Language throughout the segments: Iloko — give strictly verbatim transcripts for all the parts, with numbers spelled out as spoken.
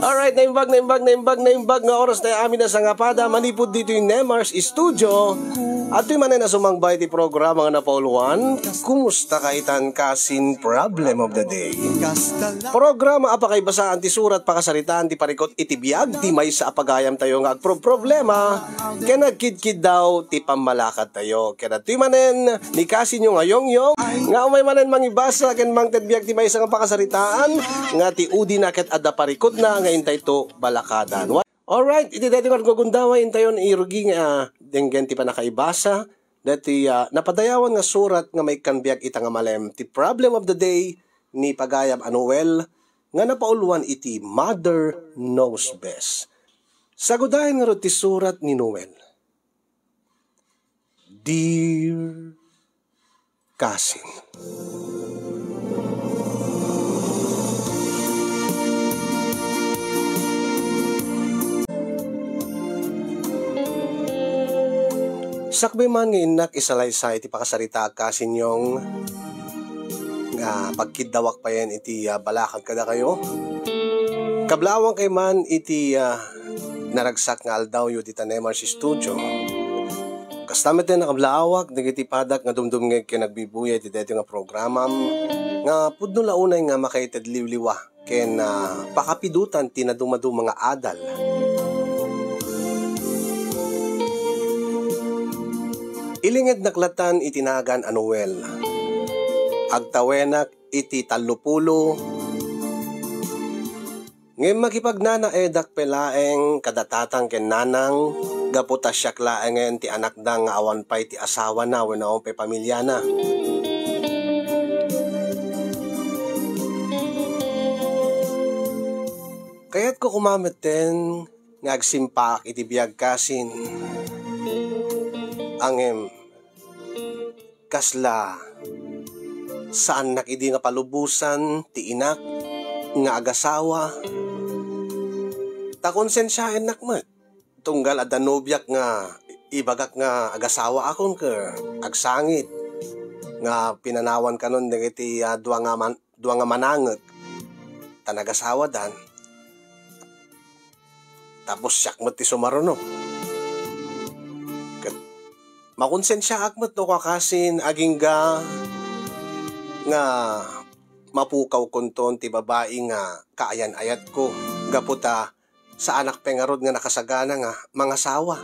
Alright, naimbag, naimbag, naimbag, naimbag nga oras tayo amin a sangapada manipud ditoy Nemar's Studio. Adtoy manen a sumangbay ti programa nga napauluan, Kumusta Ka Itan Kasin Problem of the Day? Programa a pakaibasaan ti surat, pakasaritaan ti parikut iti biag ti maysa a pagayam tayo nga agproproblema ken agkidkiddaw ti pammalakad tayo. Ken adtoy manen ni Kasinyo nga Yongyong nga umay manen mangibasa ken mangted biag ti maysa nga pakasaritaan nga ti udina ket adda parikutna nga intayto balakadan. Alright, iti daytoy nga gundaway intayon irugi nga, ah, denggen ti pannakaibasa daytoy, ah, napadayawan nga surat nga maikkan biag ita nga malem, ti Problem of the Day ni pagayam a Noel nga napauluan iti Mother Knows Best. Sagudayen ngarud ti surat ni Noel. Dear Kasin. Sakbay man nga innak isalaysay ti pakasaritaak, Kasin Yong, nga pagkiddawak payen iti, ah, balakad kadakayo. Kablaawangkayo man iti, ah, naragsak nga aldawyo dita Nemar's Studio. Kasta met ti nakablaawak dagiti padak nga dumdumngeg ken agbibuyay iti daytoy nga programam nga pudno la unay nga makaited liwliwa ken, ah, pakapidutan ti nadumaduma nga adal. Ilingednak latan iti nagan a Noel. Agtawenak iti tallopulo. Ngem makipagnanaedak pay laeng kada tatang ken nanang, gapu ta siak laengen ti anakda nga awan pay ti asawana wenno awan pay pamiliana. Kayatko koma metten nga agsimpaak iti biag, Kasin. Ngem, kasla saannak idi nga palubosan ti inak nga agasawa. Ta konsensiaennak met. Tunggal adda nobiak nga ibagak nga agasawaakon ket agsangit nga pinanawan kanon dagiti, ah, dua nga man-, dua nga manangek. Ta nagasawadan. Tapos siak met ti sumaruno. Ket makonsensiaak met no kakasin agingga nga mapukawkonton ti babai nga kaayan-ayatko gapu ta saanak pay ngarud nga nakasagana nga mangasawa.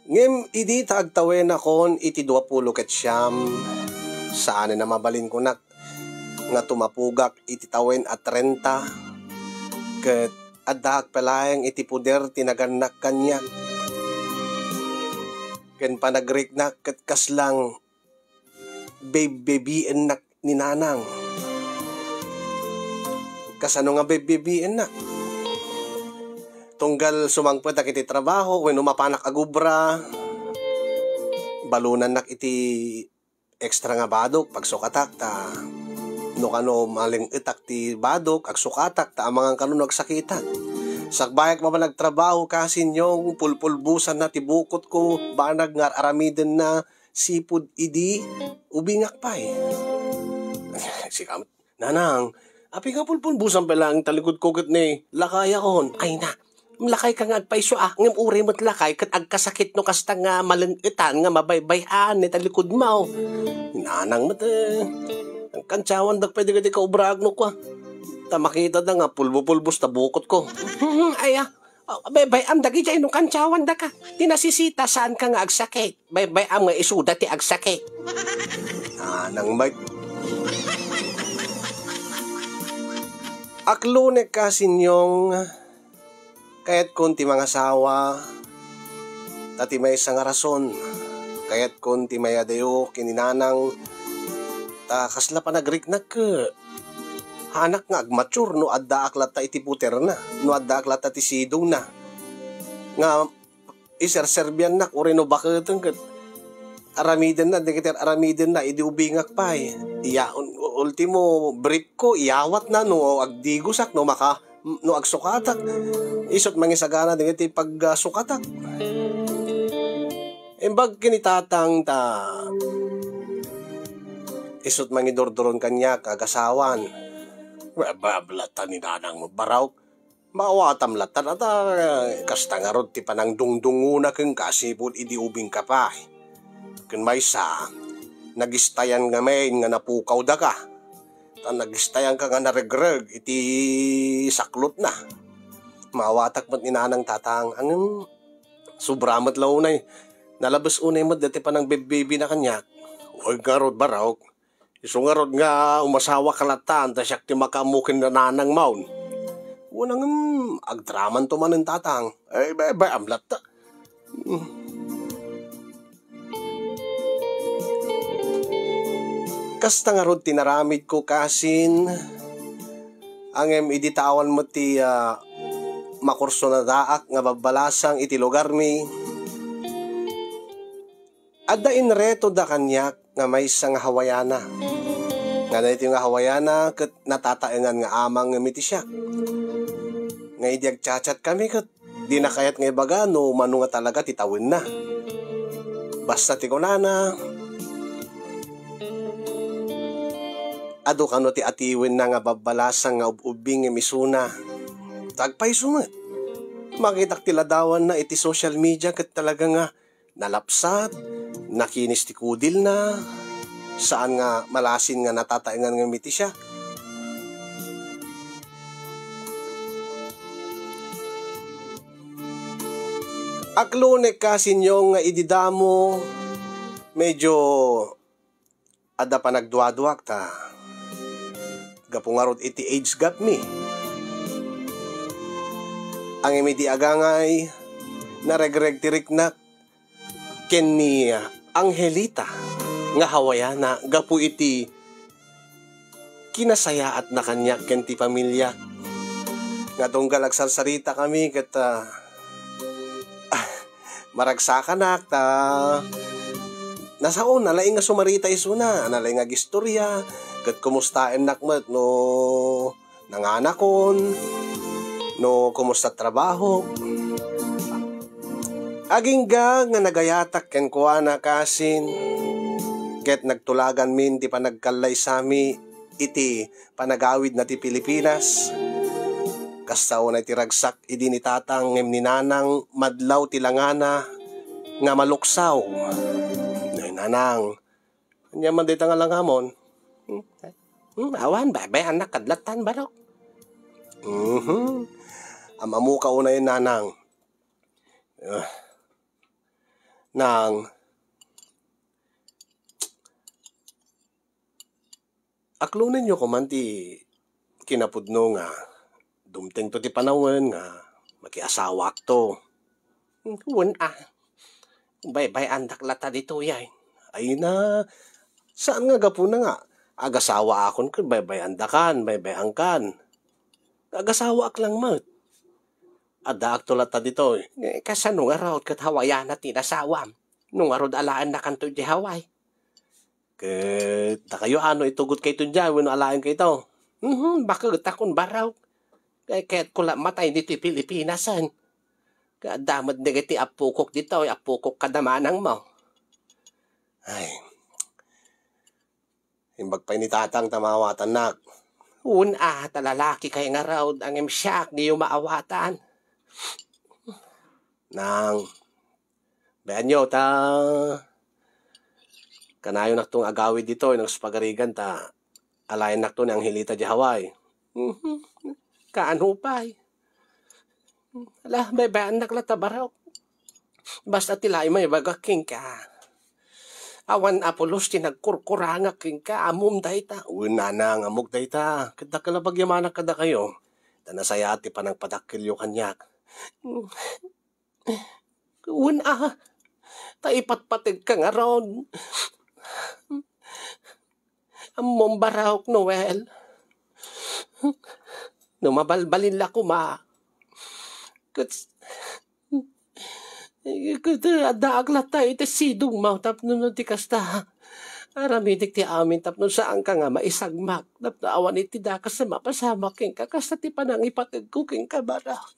Ngem idi ta agtawenakon iti duapulo ket siam, saanen a mabalinkonak nga tumapugak iti tawen a trenta, ket addaak pay laeng iti poder ti nagannak kaniak. Ken panagriknak ket kaslang bebbebiennak ni nanang. Kasano nga bebbebiennak? Tunggal sumangpetak iti trabaho wenno mapanak agubra, balonannak iti extra nga badok, pagsukatak ta no kano maling-etak ti badok, agsukatak ta amangan kano no agsakitak. Sakbayak mapan agtrabaho, Kasin Yong, pulpulbosanna ti bukotko, banag nga ar-aramidenna, sipud idi ubingak pay. Sika, Nanang, apay nga pulpulbosan pay laeng talikudko ket ni lakayakon? Ay na, lakayka nga agpayso a, ngem uray met lakay ket agkasakit no kasta nga maleng-etan nga mabaybay-an ni talikudmo. Nanang met, eh, kantsawandak pay dagiti kaubraak no kua. Ta makitana nga pulbo-pulbos ta bukotko. Ay, ah, Oh, baybay-am dagijay no kantsawandaka. Ti nasisita, saanka nga agsakit. Baybay-am nga isuda ti agsakit. Ah, nang may-, Aklonek, Kasin Yong, kayatkon ti mangasawa, ta ti maysa nga rason, kayatkon ti mayadayo ken ni nanang, ta kasla panagriknak, hanak nga agmature no addaak latta iti puterna, no addaak latta ti sidongna. Nga iserserbiannak, uray no baketen ket aramidenna, dagiti aramidenna idi ubingak pay. Iya, un-, ultimo, briefko, iyawatna no agdigosak, no maka-, no agsukatak. Isut' mangisagana dagiti pagsukatak. Imbag ken ni tatang ta isut' mangidurduron kaniak, agasawan. Ba-, ba-, latta ni nanang mo, Barok. Maawatam latta, ta, kasta ngarud ti panangdungdungona kenka sipud idi ubingka pay. Ken maysa, nagistayan ngamin nga napukawdaka. Ta nagistayanka nga naregreg iti saklotna. Maawatak met ni nanang, tatang, ngem sobra met la unay. Nalabes unay met daytoy panangbibbibina kaniak. Wen ngarud, Barok. Isu ngarud nga umasawaka latta, ta siak ti makaammo ken nanang maon. Wen ngem, agdramanto manen, tatang. Ay, bay-, bay-am latta. Kasta ngarud ti naramidko, kasin, ngem idi ta awan met ti, ah, makursunadaak nga babbalasang iti lugarmi, adda inretoda kaniak nga maysa nga hawayana. Nga daytoy nga hawayana ket natataengan nga amang ngem iti siak. Nga idi agchat-chatkami ket dina kayat nga ibaga no mano nga talaga ti tawenna. Basta ti kunana, adu kano ti atiwenna nga babbalasang nga ub-ubbing ngem isuna. Agpayso met. Makitak ti ladawanna iti social media ket talaga nga nalapsat, nakinis ti kudilna, saan nga malasin nga natataengan ngem iti siak. Aklonek kasinyo nga idi damo, medyo adda panagduaduak ta gapu ngarud iti age gap mi. Ngem idi agangay, naregreg ti riknak ken ni Angelita nga hawayana gapu iti kinasayaatna kaniak ken ti pamiliak. Nga tunggal agsarsarita kami ket, ah, ah, maragsakanak ta nasao, nalaing nga sumarita isuna, nalaing nga agistorya, ket kumustaennak met no nanganakon, no kumusta trabaho. Agingga nga nagayatak kenkuana kasin, ket nagtulaganmin ti panagkallaysami iti panagawidna ti Pilipinas. Kasta unay ti ragsak idi ni tatang ngem ni nanang madlaw ti langana nga maluksaw. Nay, nanang, ania man dayta nga langamon? Hmm? Hmm, awan, bay-, bay-annak kad lattan, Barok. Mhm. Am-ammoka unay, nanang. Ah. Nang, aklonenyo koman ti kinapudno nga dumtengto ti panawen nga makiasawaakto. Wen a. Baybay-andak latta ditoy ay. Ay na, saan nga gapuna nga agasawaakon ket baybay-andakan, baybay-ankan. Agasawaak lang met. Addaakto latta ditoy. Eh, kasano ngarud ket Hawaiana ti nasawam? No ngarud alaennakanto idiay Hawaii. Ket dakayo, ano, itugotkayto diay wenno alaenkayto? Mhm, baket akon, Barok. Kay kayatko la matay ditoy Pilipinas, en. Ket adda met dagiti appokok ditoy, appokok kada manangmo. Ay. Imbag pay ni tatang ta maawatannak. Wen a, ta lalakikay ngarud, ngem siak diyo maawatan. Nang, bayanyo ta kanayonakto nga agawid ditoy, nagspagarigan ta alaennakto ni Angelita diay Hawaii. Mhm. Kaano pay? Ala, baybay-annak latta, Barok. Basta ti laeng maibagak kenka. Awan a pulos ti nagkurkurangak kenka, ammom dayta. Wen, nanang, ammok dayta. Ket dakkel a pagyamanak kadakayo. Ta nasayaat ti panangpadakkelyo kaniak. Wen a, ta ipatpategka ngarud. Ammom, Barok, Noel. No mabalbalin la koma. Ket, ket addaak latta iti sidongmo tapno no di kasta, aramidek ti amin tapno saanka nga maisagmak tapno awan iti dakes a mapasamak kenka, kasta ti panangipategko kenka, Barok.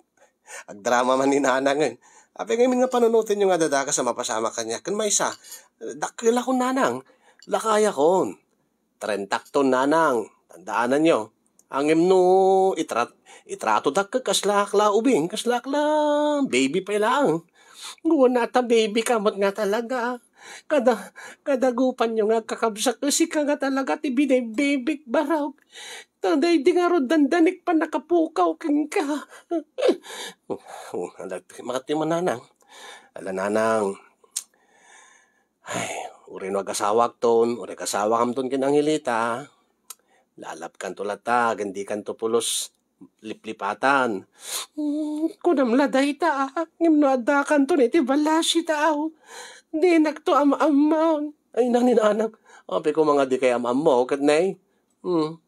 Agdrama man ni nanangen. Apay ngamin nga panunotenyo nga adda dakes a mapasamak kaniak? Ken maysa, dakkelakon, nanang. Lakayakon. Trentakton, nanang. Tandaananyo. Ngem no itrat-, itratodak ket kaslaak la ubing, kaslaak la baby pay laeng. Nguna ta baby ka met nga talaga. Kada, kadagupanyo nga agkakabsak, sika nga talaga ti binebebek, Barok. Ta daydi ngarud dandanek pannakapukaw kenka. Oh, ala, makati man, nanang. Ala, nanang. Ay, uray no agasawakton, uray agasawakamton ken Angelita, lalabkanto latta, ken dikanto pulos liplipatan. Hmm, kunam la dayta, ngem no addakanton iti balasitaw, dinakto am-ammo. Ay, nani, nanang, apay koma nga dikay am-ammo, ket nay? Hmm,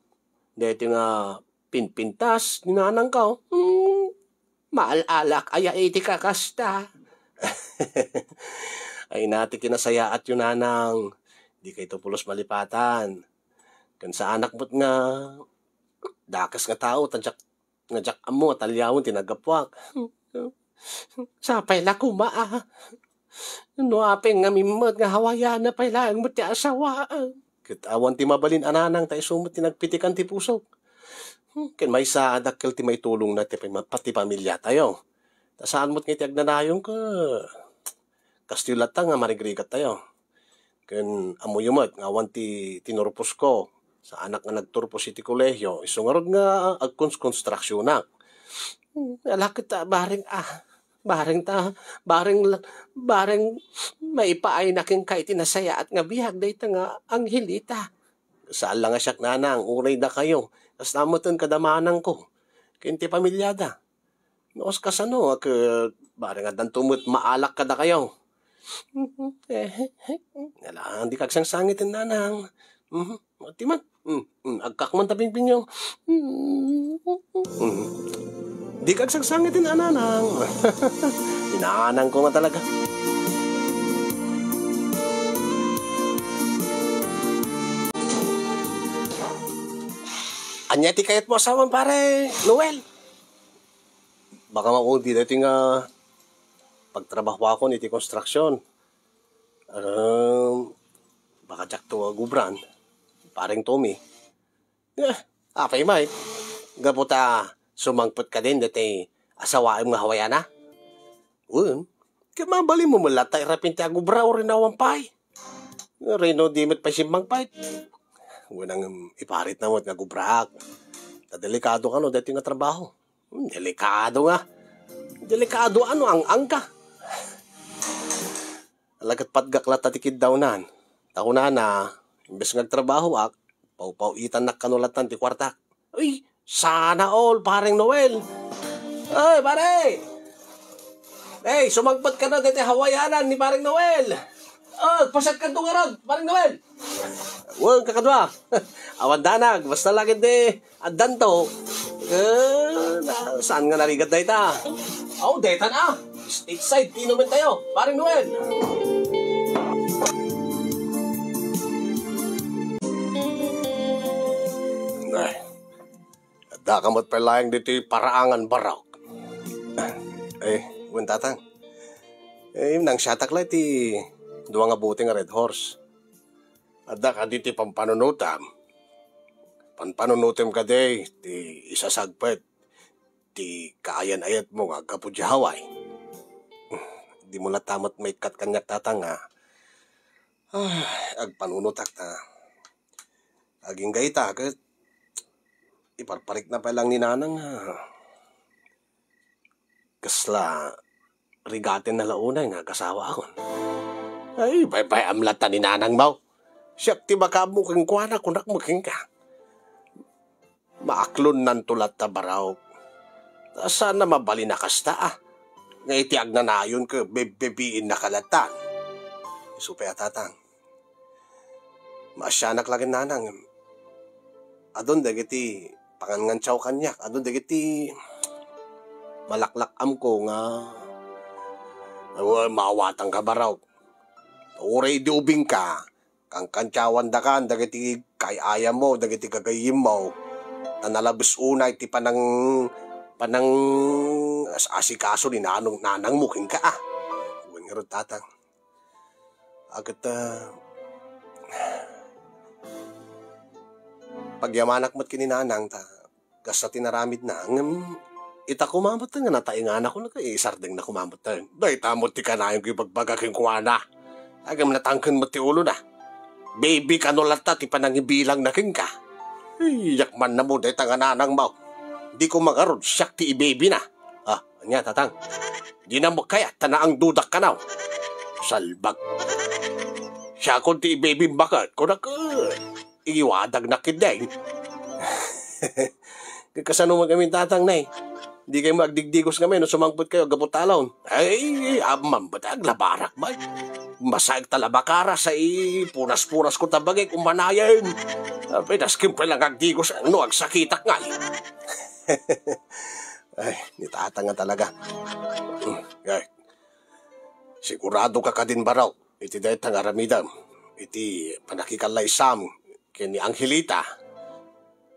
daytoy nga pinpintas ni nanangko. Hmm, maal-alak aya iti kakasta. Ay, na ti kinasayaatyo, nanang. Dikayto pulos malipatan. Ken saanak met nga dakes nga tao, ta diak, nga diak ammo a taliawen ti naggapuak. Sapay la koma, a. No apay ngamin met nga Hawaiana pay laeng met ti asawaem. Ket awan ti mabalin a, nanang, ta isu met ti nagpitikan ti pusok. Hmm, ken maysa a dakkel ti maitulongna ti pam-, ti pamiliatayo. Ta saan met nga iti agnanayon ket kastoy latta nga marigrigattayo. Ken ammoyo met nga awan ti tinurposko. Saanak nga nagturpos iti kolehio, isu ngarud nga agkons-konstruksionak. Hmm, ala ket ta, bareng, a, bareng ta, bareng la-, bareng maipaayna kenka iti nasayaat nga biag dayta nga Angelita. Saan la nga siak, nanang, uray dakayo. Kasta metten kada manangko ken ti pamiliada. No, kas-, kasano a ket bareng addanto met maalak kadakayo. Ala, dika agsangsangiten, nanang. Mhm. Ti man. Mm, mm, agkak man ta, Pingpingyo. Mm. Dika agsangsangiten, a, nanang. Inanangko nga talaga. Ania ti kayatmo a sawen, Pare Noel? Baka maudi daytoy nga pagtrabahoakon iti konstruksyon. Em, baka diakto agubran, Pareng Tommy. Eh, apay met? Gapu ta sumangpet kadin daytoy asawaem nga Hawaiana? Wen, ket mabalinmo met latta irapin ti agubra, uray no awan pay. Uray no di met pay simmangpet. Wen, ngem iparitna met nga agubraak. Ta delikado kano daytoy nga trabaho. Hmm, delikado nga. Delikado ano, ang-angka. Ala ket patgak latta ti kiddawnan. Ta kunana, imbes nga agtrabahoak, pawpaw-itannak kano lattan ti kuartak. Uy, sana all, Pareng Noel. Oy, pare! Hey, sumangpet kano daytoy Hawaianan ni Pareng Noel. Oh, pasiatkanto ngarud, Pareng Noel. Wen, kakadua. Awan danag, basta la ket di addanto. Eh, na, saan nga narigat dayta? Aw, dayta na. Stateside, ti inumentayo, Pareng Noel. Ay, adda ka met pay laeng ditoy paraangan, Barok. Eh, wen, Tatang. Eh, nangsiatak la iti dua nga bote nga Red Horse. Adda kadi ti pampanunotam? Panpanunotem kadi ti isasagpet ti kaayan-ayatmo nga aggapu diay Hawaii? Dimo latta met maikkat kaniak, Tatang, nga, ah, agpanunotak ta agingga ita ket iparparikna pay laeng ni Nanang nga kasla rigatenna la unay nga agasawaakon. Ay, baybay-am latta ni Nanangmo. Siak ti makaammo kenkuana, kunak met kenka. Maaklonnanto latta, Barok. Saan a mabalin a kasta, a, nga iti agnanayon ket bebbebiinnaka latta. Isu pay a, Tatang. Maasianak la ken Nanang. Adun dagiti pangangantiaw kaniak. Adun dagiti malaklak-amko nga, wen, maawatangka, Barok. Uray idi ubingka, kankantiawandakan dagiti kaay-ayammo, dagiti gagayyemmo. Ta nalabes unay ti panang-, panang-, as-, asikaso ni nanong-, nanangmo kenka, a. Wen ngarud, Tatang. A ket, ah, pagyamanak met ken ni Nanang ta Kasta ti naramidna, ngem ita koma met nga natainganakon, ket isardengna koma met. Dayta met ti kanayonko ibagbaga kenkuana. Ngem natangken met ti ulona. Baby kano latta ti panangibilangna kenka. Ay, yak man namo dayta nga nanangmo. Di ko mangarud, siak ti ibabina. Ah, ania, tatang? Dina met kayat ta naangdudak kano. Salbag. Siakon ti ibabim baket, kunak, eh, iwadagnak ketdin. Kasano man ngamin, tatang, ne? Dikay met agdigdigos ngamin no sumangpet kayo gapu talon. Ay, amam met, aglabarak met. Masaek ta labakara, sa ipunas-punasko ta bagik, umanayen. Apinas, ken pay lang agdigos, no agsakitak ngay. Ay, ni tatang nga talaga. Ay, sigurado ka kadin, Barok, iti dayta nga aramidem, iti pannakikallaysam ken ni Angelita,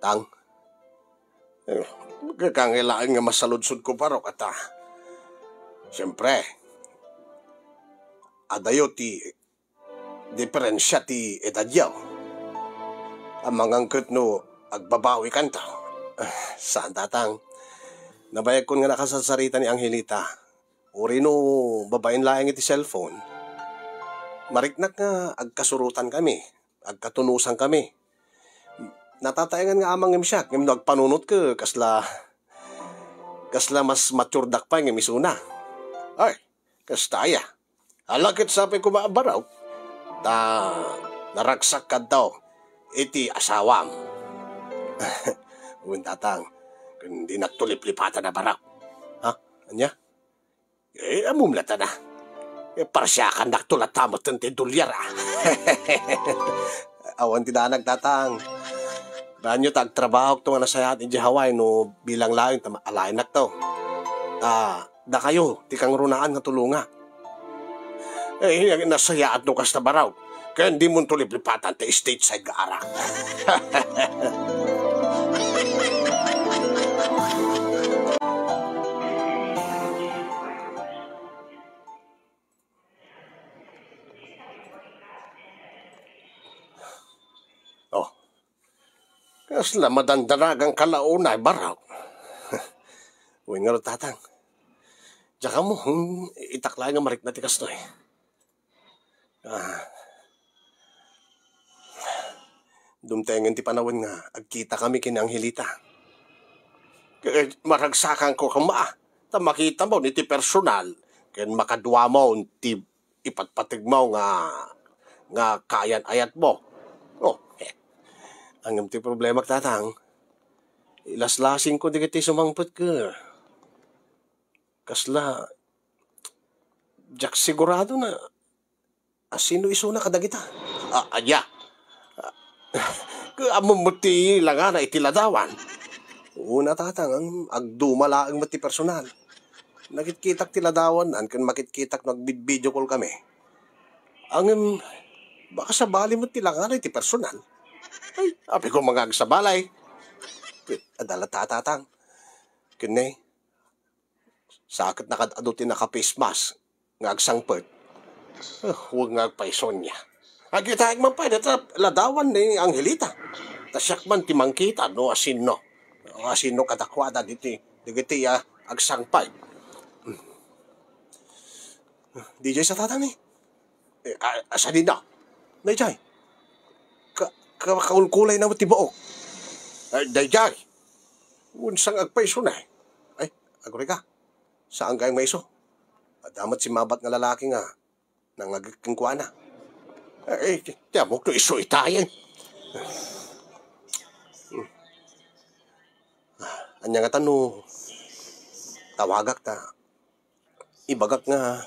tang? Eh, kangkailaen nga masaludsodko, Barok, ata. Siempre, adayo ti diferensia ti edadyo. Amangan ket no agbabawikanto. Saan, tatang. Nabayagkon nga nakasarsarita ni Angelita. Uray no babain laeng iti cellphone, mariknak nga agkasurotankami, agkatunosankami. Natataengan nga amang ngem siak, ngem no agpanunotko, kasla, kasla mas maturedak pay ngem isuna. Ay, kasta aya. Ala ket sapay koma a Barok, ta naragsak kadto iti asawam. Wen, tatang, ken dinakto liplipatan a Barok. Ha? Ania? Eh, ammom latta na. Eh, parsiakannakto latta met ti dolyar, a. Awan ti danag, tatang. Banyo ta agtrabahokto nga nasayaat idiay Hawaii no bilang laeng ta maalaynakto. Ta, dakayo ti kangrunaan nga tulongak. Eh, nasayaat no kasta, Barok. Ken dimonto liplipatan ti stateside nga arak. Oh. Kasla madandanagan ka la unay, Barok. Wen ngarud, tatang. Diak ammo, hmm, itak laeng nga marikna ti kastoy. Ah. Dumtengen ti panawen nga agkitakami ken ni Angelita. Ket maragsakanko koma ta makitamo iti personal ken makaduamon ti ipatpategmo nga, nga kaayan-ayatmo. Oh, eh. Ngem ti problemak, tatang, ilaslasingko dagiti sumangpet ket kasla, diak sigurado no asino isuna kadagita. Ah, ania? Ah, ammom met ti langana iti ladawan. Una, tatang, agduma laeng met ti personal. Nakitkitak ti ladawan, ken makitkitak no agvid-video call kami. Ngem, baka sabali met ti langana iti personal. Ay, apay koma nga agsabalay. Adda latta, tatang. Ken ne, saket nakad-adu ti naka-face mask nga agsangpet. Ah, wen nga agpayso nia. Agkitaek man pay dayta ladawan ni Angelita. Ta siak man ti mangkita no asino. No asino kadakuada diti, dagiti, ah, agsangpet. D J sa tatang ni. Eh, a-, asa dinda? Dayjay. Ka-, ka-, kaulkulayna met ti buok. Ay, dayjay. Wen sang agpayso na. Ay, agurayka. Saan gayam nga isu? Adda met simmabat nga lalaki nga nangngegek kenkuana. Ay, ti, ti ammok no isu itayen. Ania ngata no tawagak ta ibagak nga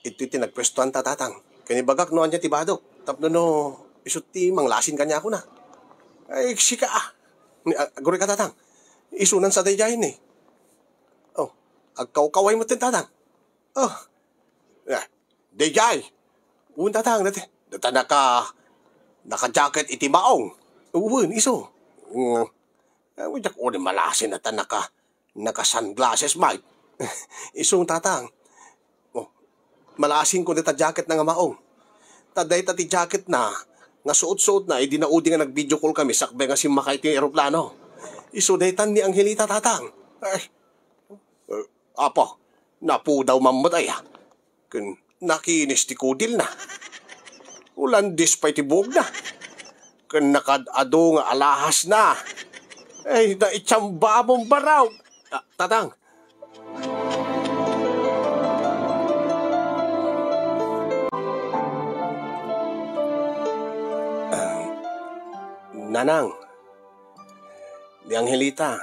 iti ti nagpuestuanta, tatang. Ken ibagak no ania ti badok. Tapno no isu ti manglasin kaniakona. Ay, sika, ah. Ni, ah, agurayka, tatang. Isunan sa dayjay ni. Oh, agkawkaway met ti tatang. Oh. Ah, dayjay. Wen, tatang, dati. Data naka, naka-jacket iti maong. Wen, isu. Mm. Ah, diak uri malasin ta naka, naka-sunglasses, Mike. Isu, tatang. Oh, malasinko dayta jacketna nga maong. Ta dayta ti jacketna nga suot-suotna idi naudi nga nag-video call kami sakbay nga simmakay ti eroplano. Isu daytan ni Angelita, Tatang. Ay, eh, apo, napudaw man met aya. Ken nakinis ti kudilna. Ulandis pay ti buogna. Ken nakad-adu nga alahasna. Ay, naitsamba a bumbaraw. Ah, Tatang. Ah, Nanang, ni Angelita.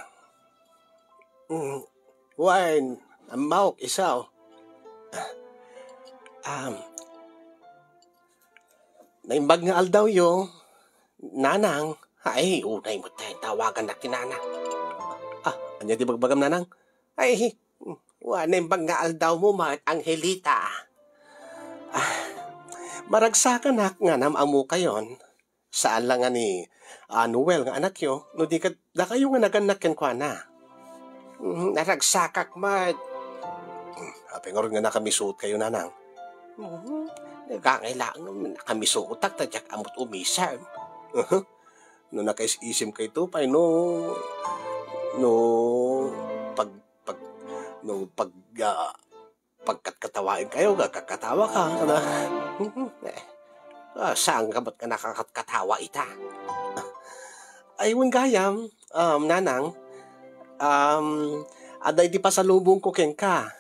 Mm, wen, ammok, isu. Ah, um, naimbag nga aldawyo, Nanang. Ay, unay met tawagannak ti Nanang. Ah, ania ti bagbagam, Nanang? Ay, wa, naimbag nga aldawmo met, Angelita. Ah, maragsakanak nga nam-ammokayon. Saan la nga ni, ah, Noel nga anakyo, no di ket dakayo nga nagannak kenkuana. Mhm, naragsakak met. Hmm, apay ngarud nga nakamisuotkayo, Nanang? Mhm, nagangay laeng nakamisuotak ta diak ammo't umisem. Aha. No nakais-isemkayto pay no, no pag-, pag-, no pag-, ah, pagkatkatawaenkayo, agkatkatawaka, kada. Mhm, eh. Ah, saanka met nga nakakatkatawa ita? Ay, wen gayam, um, Nanang, um, adda iti pasalubongko kenka.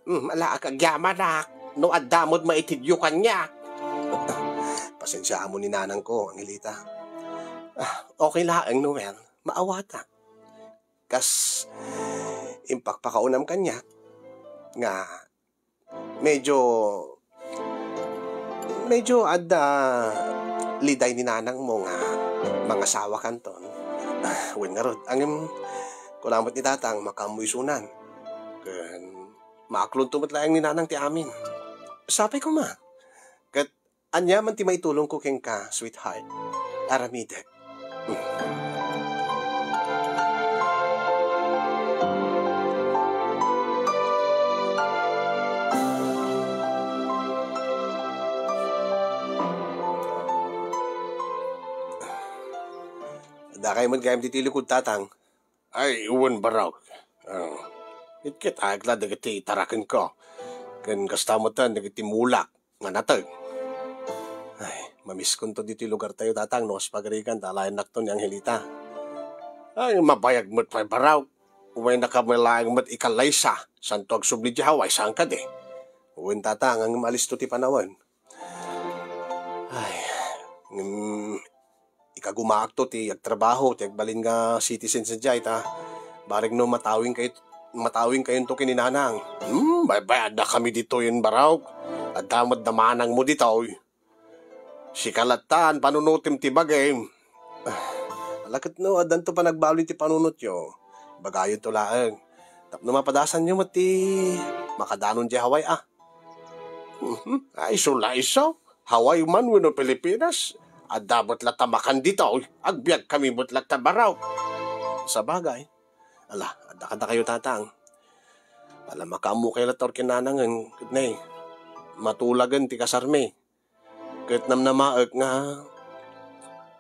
Hmm, ala, agyamanak, no adda met maitedyo kaniak. Pasensiaam ni Nanangko, Angelita. Ah, okay laeng, Noel. Maawatak. Kas impakpakaunam kaniak nga medyo, medyo adda liday ni Nanangmo nga mangasawakanton. Wen ngarud, ngem kuna met ni Tatang, makaammo isunan. Ken maaklonto met laeng ni Nanang ti amin. Sapay koma. Ket ania man ti maitulongko kenka, sweetheart? Aramidek. Dakay met gayam ditoy likod, Tatang. Ay, wen, barok. Ah, kitkitaek la dagiti tarakenko. Ken kasta met dagiti mulak nga nateg. Ay, mamiskonto ditoy lugartayo, Tatang, no kas pagarigan, ta alayannakto ni Angelita. Ay, mabayag met pay, barok. Umayna kami laeng met ikallaysa, santo agsubli diay Hawaii, saan kadi? Wen, Tatang, ngem alisto ti panawen. Ay, ngem ikagumaakto ti agtrabaho, ti agbalin nga citizen sadiay, ta barek no matawingkay-, matawingkayonto ken ni Nanang. Hmm, baybayaddakami ditoyen, barok. Adda met da manangmo ditoy. Sika latta, panunotem ti bagim. Ah, ala ket no addanto panagbalin ti panunotyo, bagayonto laeng. Tapno mapadasanyo met ti makadanon diay Hawaii, a. Mhm. Ay, isu la isu. Hawaii man wenno Pilipinas, adda met latta makan ditoy. Agbiagkami met latta, barok. Sabagay. Ala, adda kadakayo, Tatang. Ala, makaammokayo latta ken ni Nanang, ket ne, matulagen ti kasarmi. Ket namnamaek nga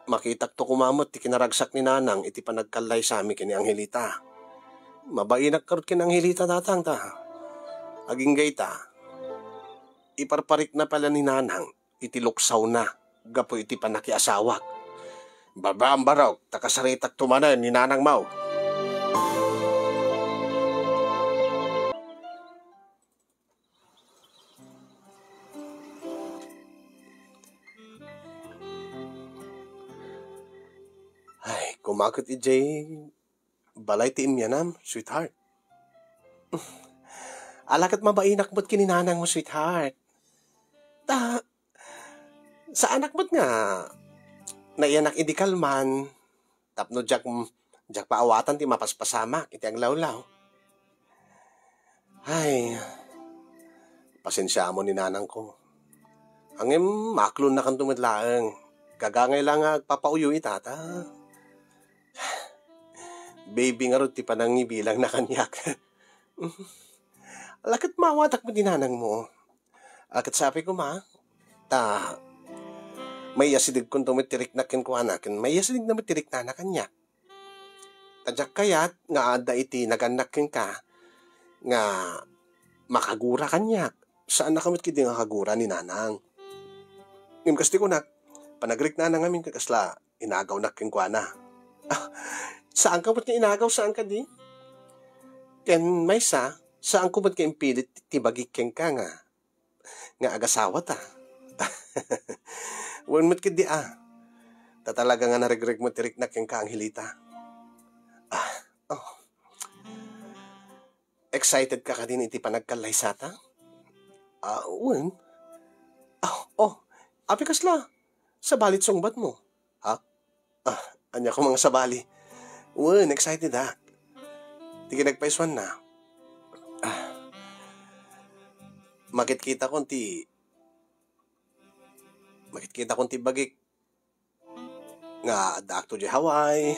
makitakto koma met ti kinaragsak ni Nanang iti panagkallaysami ken ni Angelita. Mabainak ngarud ken ni Angelita, Tatang, ta agingga ita, iparparikna pay la ni Nanang iti luksawna gapu iti pannakiasawak. Babaam, barok, ta kasaritakto manen ni Nanangmo. Ay, kumaket idiay balay ti immianam, sweetheart. Ala ket mabainak met ken ni Nanangmo, sweetheart. Ta, saanak met nga naiyanak idi kalman. Tapno diak, diak paawatan ti mapaspasamak iti aglawlaw. Ay, pasensiaam ni Nanangko. Ngem, maaklonnakanto met laeng. Gagangay la nga agpapauyo ita, ta baby ngarud ti panangibilangna kaniak. Ala ket maawatak met ni Nanangmo. Ala ket sapay koma, ta maiyasidegkonto met ti riknak kenkuana, ken maiyasidegna met ti riknana kaniak. Ta diak kayat nga adda iti nagannak kenka nga makagura kaniak. Saannaka met ketdi nga kagura ni Nanang. Ngem kas ti kunak, panagriknana ngamin ket kasla inagawnak kenkuana. Ah, saanka met nga inagaw, saan kadi? Ken maysa, saanko met nga impilit ti bagik kenka nga, nga agasawata. Wen met ketdi a. Ta talaga nga naregreg met ti riknak kenka, Angelita. Ah, oh. Excited ka kadin iti panagkallaysata? Ah, wen. Ah, oh, apay kasla? Sabali ti sungbatmo. Ha? Ah, ania koma nga sabali? Wen, excited ak. Ti kinagpaisuanna. Ah, makitkitakon ti, makitkitakon ti bagik nga addaakto diay Hawaii,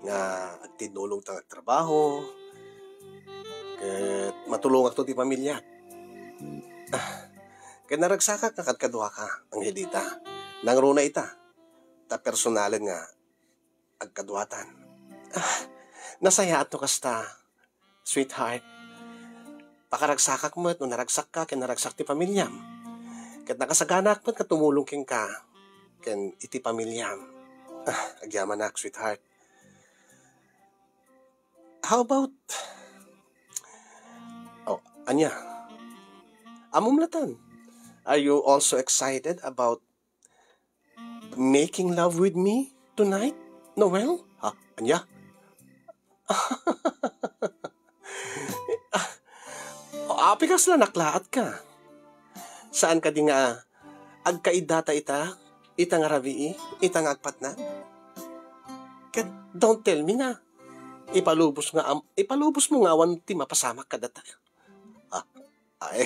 nga agtinnulongta nga agtrabaho, ket matulongakto ti pamiliak. Ah, ket naragsakak nga kadkaduaka, Angelita. Nangruna ita, ta personalen nga agkaduatan. Ah, nasayaat no kasta, sweetheart. Pakaragsakak met no naragsakka ken naragsak ti pamiliam. Ket nakasaganaak met nga tumulong kenka ken iti pamiliam. Ah, agyamanak, sweetheart. How about, oh, ania? Ammom latan. Are you also excited about making love with me tonight, Noel? Ha? Ania? Apay kasla naklaatka? Saan kadi nga agkaidata ita, ita nga rabii, ita nga agpatnag? Ket don't tell me nga ipalubos nga am-, ipalubos mo nga awan ti mapasamak kadata. Ah, ay,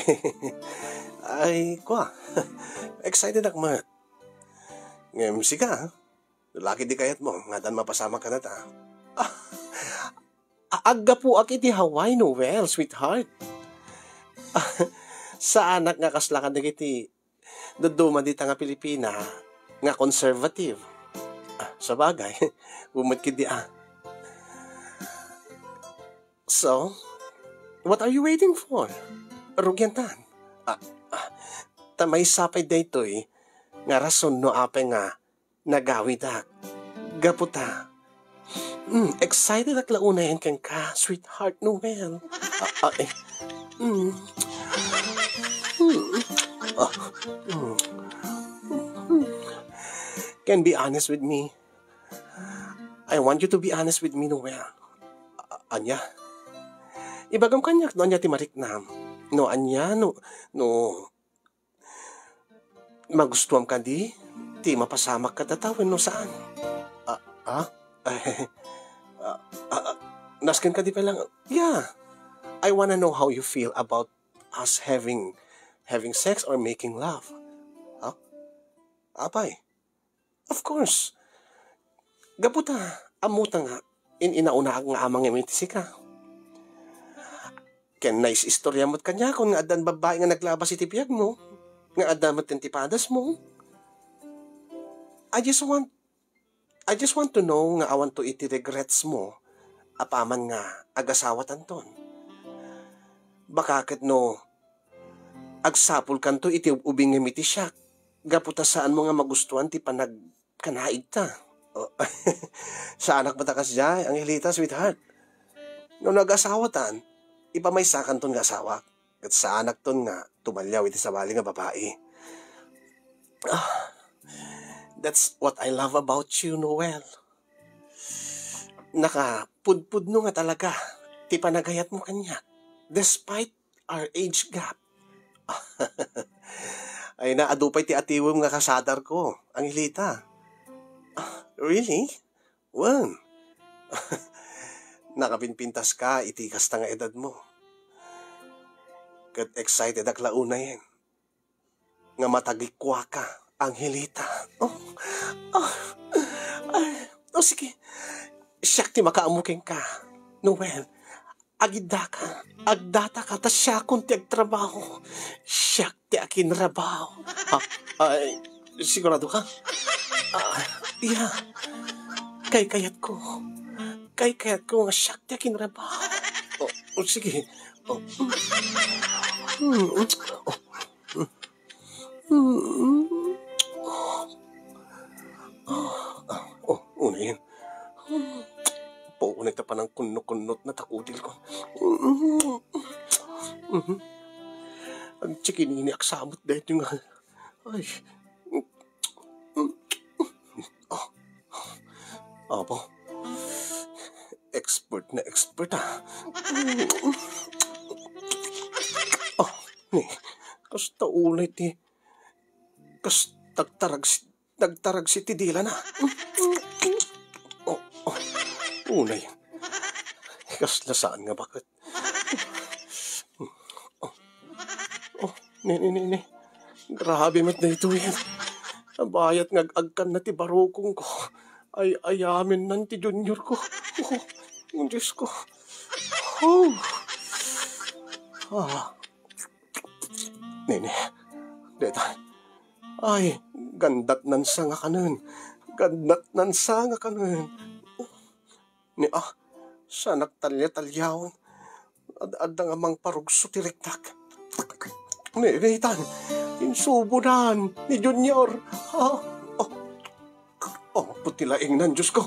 ay, kua. Excited ak met. Ngem sika, lalaki di kayat mo, nga dan mapasamak kadata. Ah, aggapuak iti Hawaii, Noel, sweetheart. Saanak nga kasla kadagiti dadduma dita nga Pilipina nga conservative. Ah, sabagay, umet ketdi a. So, what are you waiting for? Rugiantan. Ah, ah, ta maysa pay daytoy nga rason no apay nga nagawidak. Gapu ta, mm, excited ak la unayen kenka, sweetheart Noel. Ah, ah, eh. Mm. Mm. Ah, mm. Can be honest with me. I want you to be honest with me, Noel. A-, ania? Ibagam kaniak no ania ti mariknam. No ania, no, no, magustuam kadi ti mapasamak kadata wenno saan? Ah, ah? Ah, ah, ah, nasken kadi pay lang. Yeah. I wanna know how you feel about us having, having sex or making love. Ha? Apay? Of course. Gapu ta, ammota nga in-inaunaak nga amangem iti sika. Ken nais-istorya met kaniakon nga addan babbai nga naglabas iti biagmo, nga adda met ken ti padasmo. I just want, I just want to know nga awanto iti regrets mo apaman nga agasawatanton. Baka ket no agsapulkanto iti ub-ubingem iti siak, gapu ta saanmo nga magustuan ti panagkanaigta. Oh, saanak met a kasdiay, Angelita, sweetheart. No nagasawatan, ipamaysakanton nga asawak. Ket saanakton nga tumaliaw iti sabali nga babai. Ah, that's what I love about you, Noel. Nakapudpudno nga talaga ti panagayatmo kaniak, despite our age gap. Ay na, adu pay ti atiwem nga kasadarko, Angelita. Ah, really? Wen, nakapinpintaska iti kasta nga edadmo. Ket excited ak la unayen nga matagikuaka, Angelita. Oh, ah, ay, oh, sige. Siak ti makaammo kenka, Noel. Agiddaka, agdataka, ta siakon ti agtrabaho. Siak ti akinrabaho. Ha? Ay, sigurado ka? Ah, yeah. Kaykayatko. Kaykayatko nga siak ti akinreba. O, o, sige. O. Mm, mm. O. Mm, mm. O, unayen. Puunay ta panangkunno-kunnot na ta kudilko. Mhm. Agtsikininiak samot daytoy nga. Ay. O. Apo. Expert na expert, ah. O, ni, kasta unay ti, kas nagtaragsi, nagtaragsi ti dilana. O, o, unay. Kasla saan nga baket. O, o, ni, ni, ni, ni. Grabe met daytoy. Nabayat nga ag-agkan na ti barukongko. Ay, ayamennan ti junior ko. O, Diyos ko. O. Ah. Nene, deta. Ay, gandat nan sanga kanen. Gandat nan sanga kanen. Ni, ah, sanak talya-talyaon. Ad-, adda nga mangparugso ti riknak. Ni, ni, tan, insubonan ni Junior. Ah, oh, oh, puti laingnan, Diyos ko.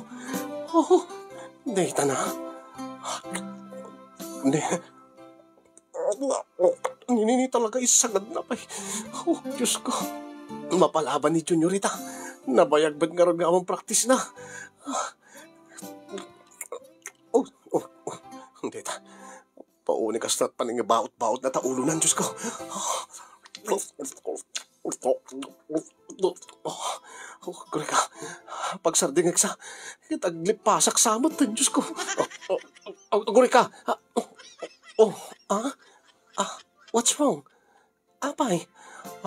Oh, deta na. Ni, ni, ni talaga isagad na pay. Oh, Diyos ko. Mapalaban ni Junior ita. Nabayag bet ngarud nga awan practice na. Oh, oh, oh. Deta. Pauni kastat paningibaot-baot na ta ulonan, Diyos ko. Oh, oh, Greka. Pagsardingek sa. Ket aglipasak samot, Diyos ko. Oh, oh, oh, Greka. Ah, oh, oh, ah? Ah, what's wrong? Apay?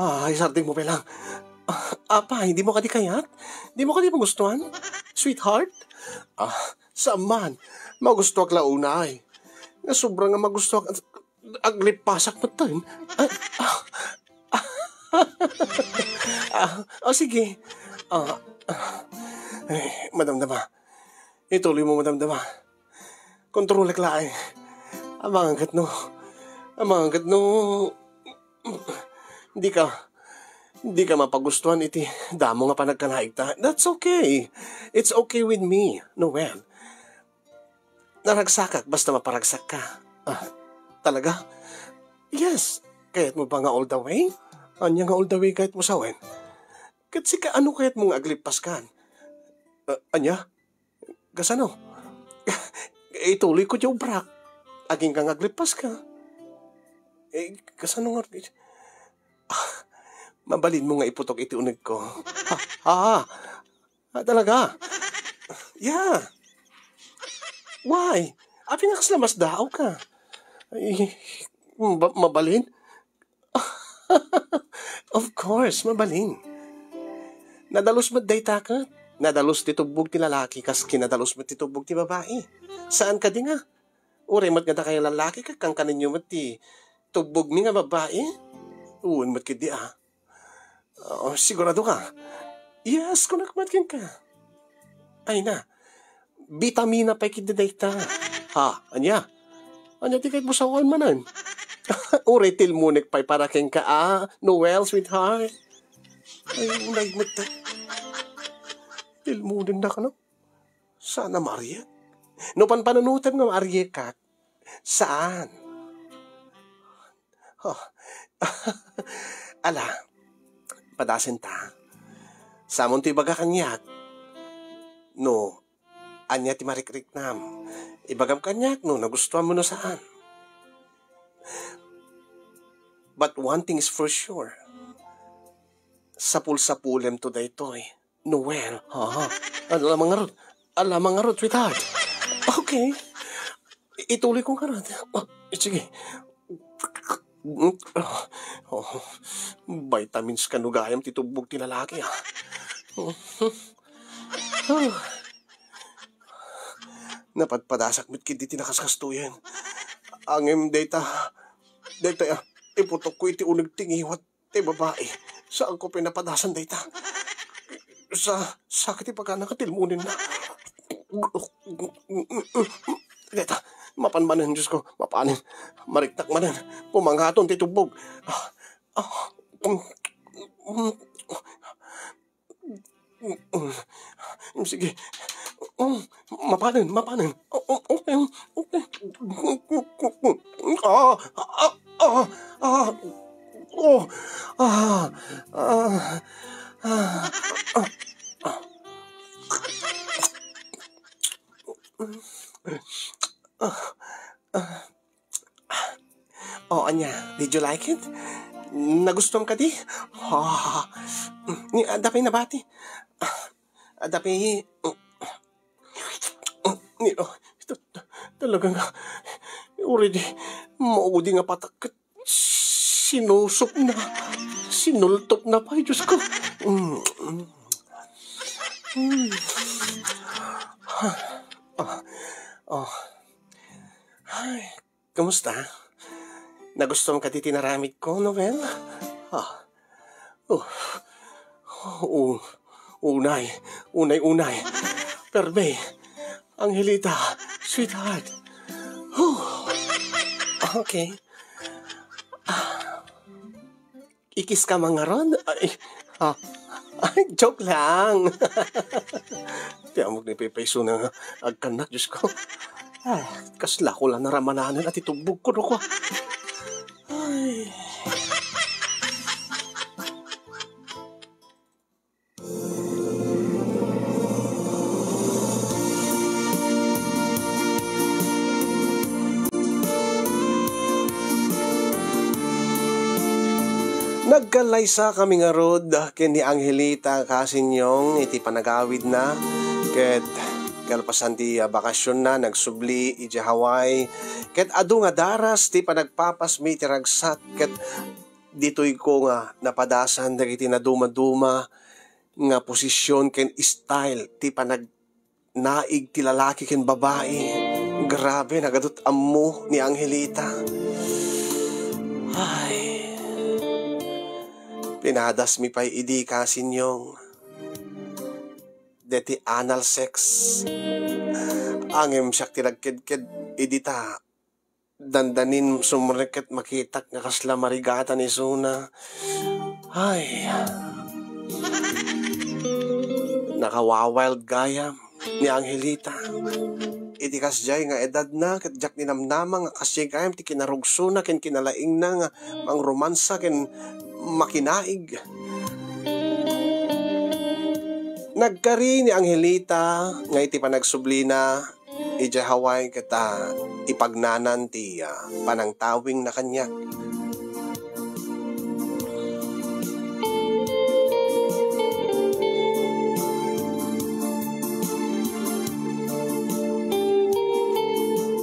Ay, sarding mo pay lang. Ah, apay, di mo kadi kayat? Di mo kadi magustuhan? Sweetheart? Ah, saan man? Magustuak la unay. Nga sobra nga magustuak, aglipasak met tayo. Ah, ah, ah, oh, sige. Ah, ah, ay, madamdama. Ituloy mo, madamdama. Kontrolek laeng. Amangan ket no, amangan ket no, di ka, di ka mapagustuhan iti damo nga panagkanaigta. That's okay. It's okay with me, Noel. Naragsakak basta maparagsak ka. Ah, talaga? Yes. Kayat mo ba nga all the way? Anya nga all the way kayat mo sawen? Ket sika, ano kayat mo nga aglipaskan? Ah, anya? Kasano? Ituloy ko ti obrak. Agingga nga aglipas ka. Eh, kasano nga? Ah, mabalin mo nga iputok iti uneg ko. Ha? Ha? Ah, talaga? Yeah. Why? Apay nga kasla masdaaw ka? Ay, ma-, mabalin? Of course, mabalin. Nadalus met dayta ket. Nadalus ti tubbog ti lalaki kas kinadalus met ti tubbog ti babai. Saan kadi nga? Uray met nga dakayo lalaki ket kankanenyo met ti tubbogmi nga babai? Wen met ketdi, ah. Oh, sigurado ka? Yes, kunak met kenka. Ay na, bitamina pay ketdi dayta. Ha, ania? Ania ti kayat mo sawen manen? Uray tilmonek pay para kenka, ah, Noel, sweetheart. Ay, unay met. Tilmonennak, no? Saan a maariek? No panpanunotem nga maariekak, saan? Oh. Ala, padasenta. Samonto ibaga kaniak no ania ti marikriknam. Ibagam kaniak no nagustuam wenno saan. But one thing is for sure. Sapul-sapulem to daytoy. Noel, ha? Ala mangarud. Ala mangarud, sweetheart. Okay. Ituloy ko ngarud. Oh, sige. Oh, vitamins kano gayam ti tubbog ti lalaki, ah. Napadpadasak met ketdi ti nakaskastoyen. Ngem dayta, dayta, ah, iputok ko iti uneg ti ngiwat ti babai. Saanko pinapadasan dayta. Sa, sakit ti pagana nga tilmonenna. Deta, mapan manen, Diyos ko, mapanen. Mariktak manen. Pumangaton ti tubbog. Ah, ah, mm, mm, mm, mm, sige. Mm, mapanen, mapanen. Oh, oh, okay, okay. Ah, ah, ah, ah, oh, ah, ah, ah, ah. Ah, ah. Oh, anya, did you like it? Nagustuam kadi? Ah, ni, adda pay nabati. Ah, adda pay, ni, oh, ta-, ta-, talaga nga, already, maudi nga patak ket sinusopna, sinultopna pay, Diyos ko. Mm, mm. Mm. Ah, oh. Ay, kumusta? Nagustuam kadi ti inaramidko, Noel? Ah. Oh. Oh, unay, unay, unay. Perme. Angelita, sweetheart. Huh. Okay. Ah. Ikis ka man ngarud? Ay, ah, ay, joke lang. Ti ammok ni Pepay Suna nga agkannak, Diyos ko. Ah, kasla ko la naramananen a ti tubbog ko, no, ko. Ay. Nagkallaysakami ngarud ken ni Angelita Kasinyong iti panagawidna, ket kalpasan ti, ah, bakasionna, nagsubli idiay Hawaii, ket adu nga daras ti panagpapasmi iti ragsak, ket ditoyko nga napadasan dagiti nadumaduma nga posisyon ken style ti panagnaig ti lalaki ken babai. Grabe, nagadut ammo ni Angelita. Ay. Pinadasmi pay idi, Kasinyong. Deti anal sex. Ngem siak ti nagkedked idi ta dandanin sumrekket makitak nga kasla marigatan isuna. Ay. Nakawawild gayam ni Angelita. Iti kasdiay nga edadna, ket diak ninamnama nga kasdiay gayam ti kinarugsona ken kinalaingna nga mangromansa ken makinaig. Nagkari ni Angelita nga iti panagsublina idiay Hawaii ket, ah, ipagnanan ti, ah, panangtawingna kaniak.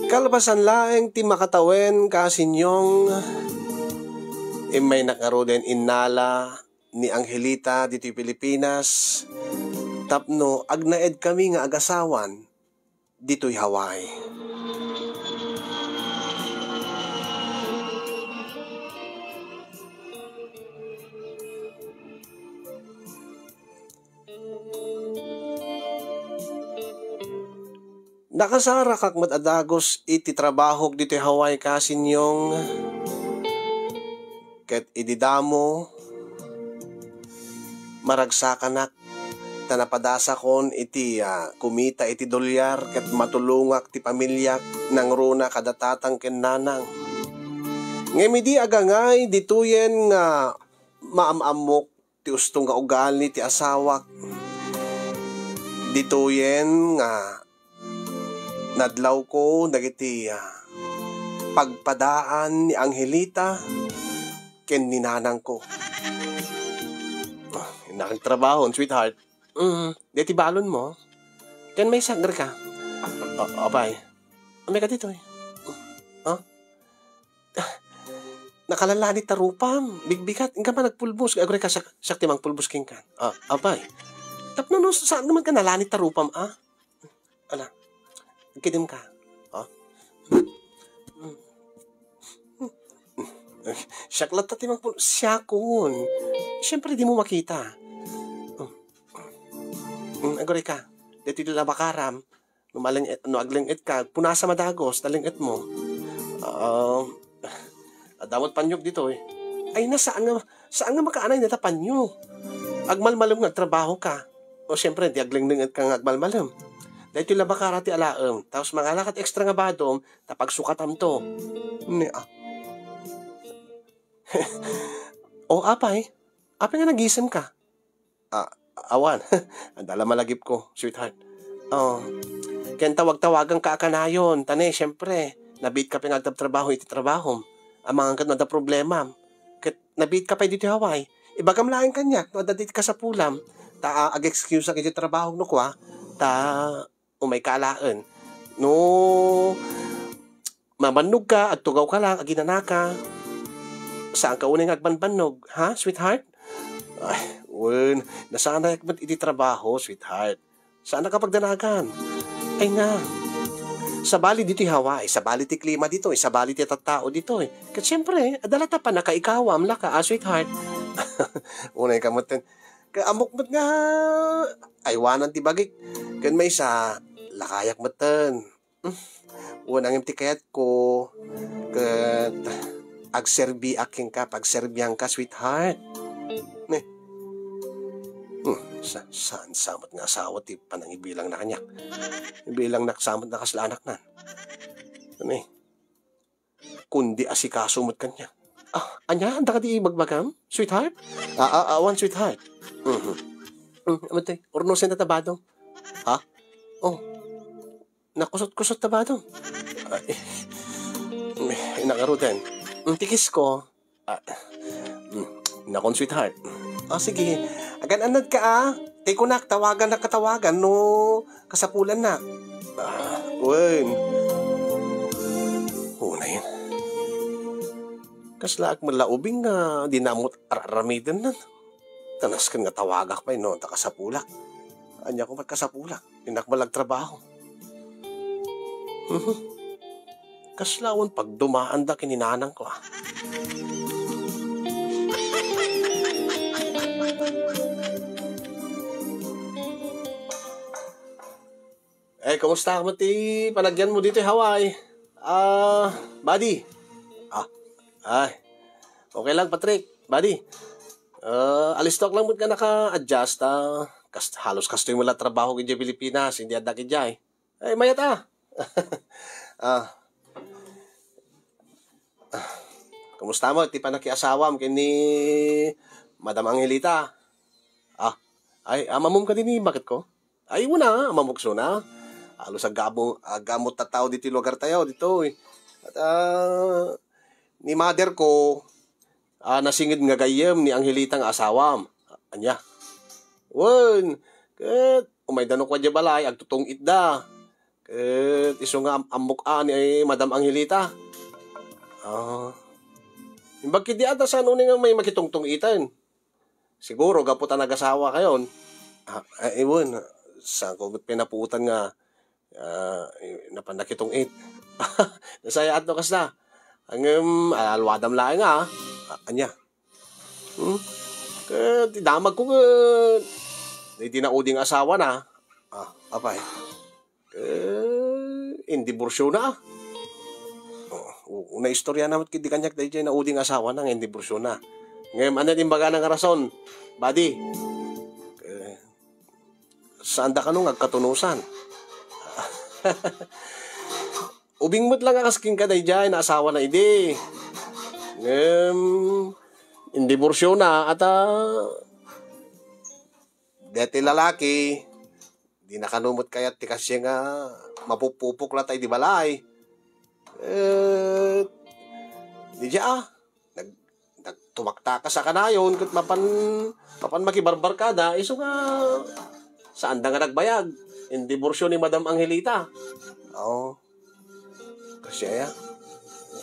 Kalpasan laeng ti makatawen, Kasinyong, immaynak ngaruden innala ni Angelita ditoy Pilipinas tapno agnaedkami nga agasawan ditoy Hawaii. Nakasarakak met a dagus iti trabahok ditoy Hawaii, Kasinyong. Ket idi damo, maragsakanak ta napadasakon iti, ah, kumita iti dolyar ket matulongak ti pamiliak nangruna kada tatang ken nanang. Ngem idi agangay ditoyen nga maam-ammok ti usto nga ugali ti asawak, ditoyen nga nadlawko dagiti, ah, pagpadaan ni Angelita ken ni nanangko. Ah, nagtrabahon, sweetheart. Mm, deti balonmo? Ken maysa, agreka. O, apay. Umay ka ditoy. Ha? Nakalanlanit ta rupam. Bigbigat. Inka man agpulbos. Agreka, siak, siak ti mangpulbos kenka. Ah, apay. Tapno no, saan naman ka nalanit ta rupam, ah? Ala. Agkidim ka. Oh. Siak latta ti mangpul-, siakon. Siyempre, di mo makita. Mm. Mm, aguray ka. Deti labakaram. No maling-, no agling-it ka, punasa madagos, ta ling-it mo. Ah, adda met panyog ditoy. Ay na, saan nga, saan nga makaanay na ta panyo? Agmalmalem nga agtrabaho ka. O, siyempre, di aglinglingit ka nga agmalmalem. Daytoy la bakara ti alaem. Tapos mangala ka ti extra nga badom, ta pagsukatam to. Ni, ah. O, apay? Apay nga nagisem ka? Ah, awan. Adda la malagipko, sweetheart. Oh, ken tawag-tawagan ka a kanayon. Ta ne, siyempre, nabiit ka pay nga agtabtrabaho iti trabahom. Amangan ket no adda problemam. Ket nabiit ka pay ditoy Hawaii. Ibagam laeng kaniak no adda ditoy kasapulam. Ta, ah, ag-excuse-ak iti trabaho no kua. Ta, umay ka alaen. No mabannog ka, agtugaw ka lang, aginana ka. Saan ka unay nga agbanbannog, ha, sweetheart? Ay, wen, nasanayak met iti trabaho, sweetheart. Saan ka pagdanagan? Ay nga. Sabali ditoy Hawaii, sabali ti klima ditoy, sabali ti tattao ditoy. Ket siyempre, adda la ta pannakaikawam, laka, ah, sweetheart. Unay ka met. Ket ammok met nga aywanan ti bagik. Ken maysa, lakayak metten. Wen, ngem ti kayatko, ket agserbiak kenka, pagserbianka, sweetheart. Ne? Hmm, sa-, saan sa met nga asawa ti panangibilangna kaniak? Ibilangnak sa met nga kasla anaknan. Ne? Kundi asikaso met kaniak. Ah, ania, adda kadi ibagbagam, sweetheart? Ah, ah, awan, sweetheart. Mhm. Mm, amatay, urnosen ta tabado. Ha? Oh. Nakusot-kusot tabado. Ay. Nakaruden. Mm, tikis ko. Ah, mm, nakon, sweetheart. Ah, sige. Agan-anad ka, ah. Tay kunak, tawagan na katawagan no kasapulan na. Ah, wen. Una yan. Kasla ak met la ubing nga di namot ar-aramiden nan. Tanasken nga tawagak pay no, ta kasapulak. Ania ko met kasapulak? Dinak met la agtrabaho. Mhm. Kasla awan pagdumaanda ken ni nanang ko, ah. Eh, kumusta met ti panagyan mo ditoy Hawaii? Ah, buddy. Ah, ay. Okay lang, Patrick. Buddy. Ah, alisto ak lang met nga naka-adjust, ah. Kas-, halos kastoy met la trabaho idiay Pilipinas, idiay adda idiay. Ay, mayat, ah. Ah. Kumusta met ti pannakiasawam ken ni Madam Angelita? Ah, ay, amamom kadi ni baketko? Ay, wen a, amamok isuna. Halos aggamu-, aggamot tattao ditoy lugartayo, ditoy. Ket, ah, ni mother ko, ah, nasinged nga gayyem ni Angelita nga asawam. Ania? Wen, ket umayda no kua idiay balay, agtutong-itda. Ket isu nga am-, ammok a ni Madam Angelita. Ah. Imbag ketdi a ta saan unay nga umay makitungtong-iten. Siguro gapu ta nagasawa kayon. Ah, eh, wen, saan ko met pinapuotan nga, ah, eh, napan nakitong-it. Nasayaat no kasta. Ngem, ah, alwadam laeng, ah. Ah, ania? Hmm? Ket ti damag ko ket, daydi naudi nga asawana. Ah, apay. Eh, indiborsiona, ah. Oh, u-, una istorya na met ketdi kaniak daydiay naudi nga asawana nga indiborsiona. Ngem, ania ti imbagana nga rason, buddy? Eh, saanda kano nga agkatunosan. Ubing met la nga kas kenka daydiay nga asawana idi. Ngem, indiborsiona, ata, deti lalaki, dina kano met kayat ti kasdiay nga mapupupok la ta idi balay. Eh, diay, ah, nag-, nagtumaktakas a kanayon ket mapan, mapan makibarbarkada, isu nga saanda nga nagbayag. Indiborsio ni Madam Angelita. Oo. Kasdiay, ah.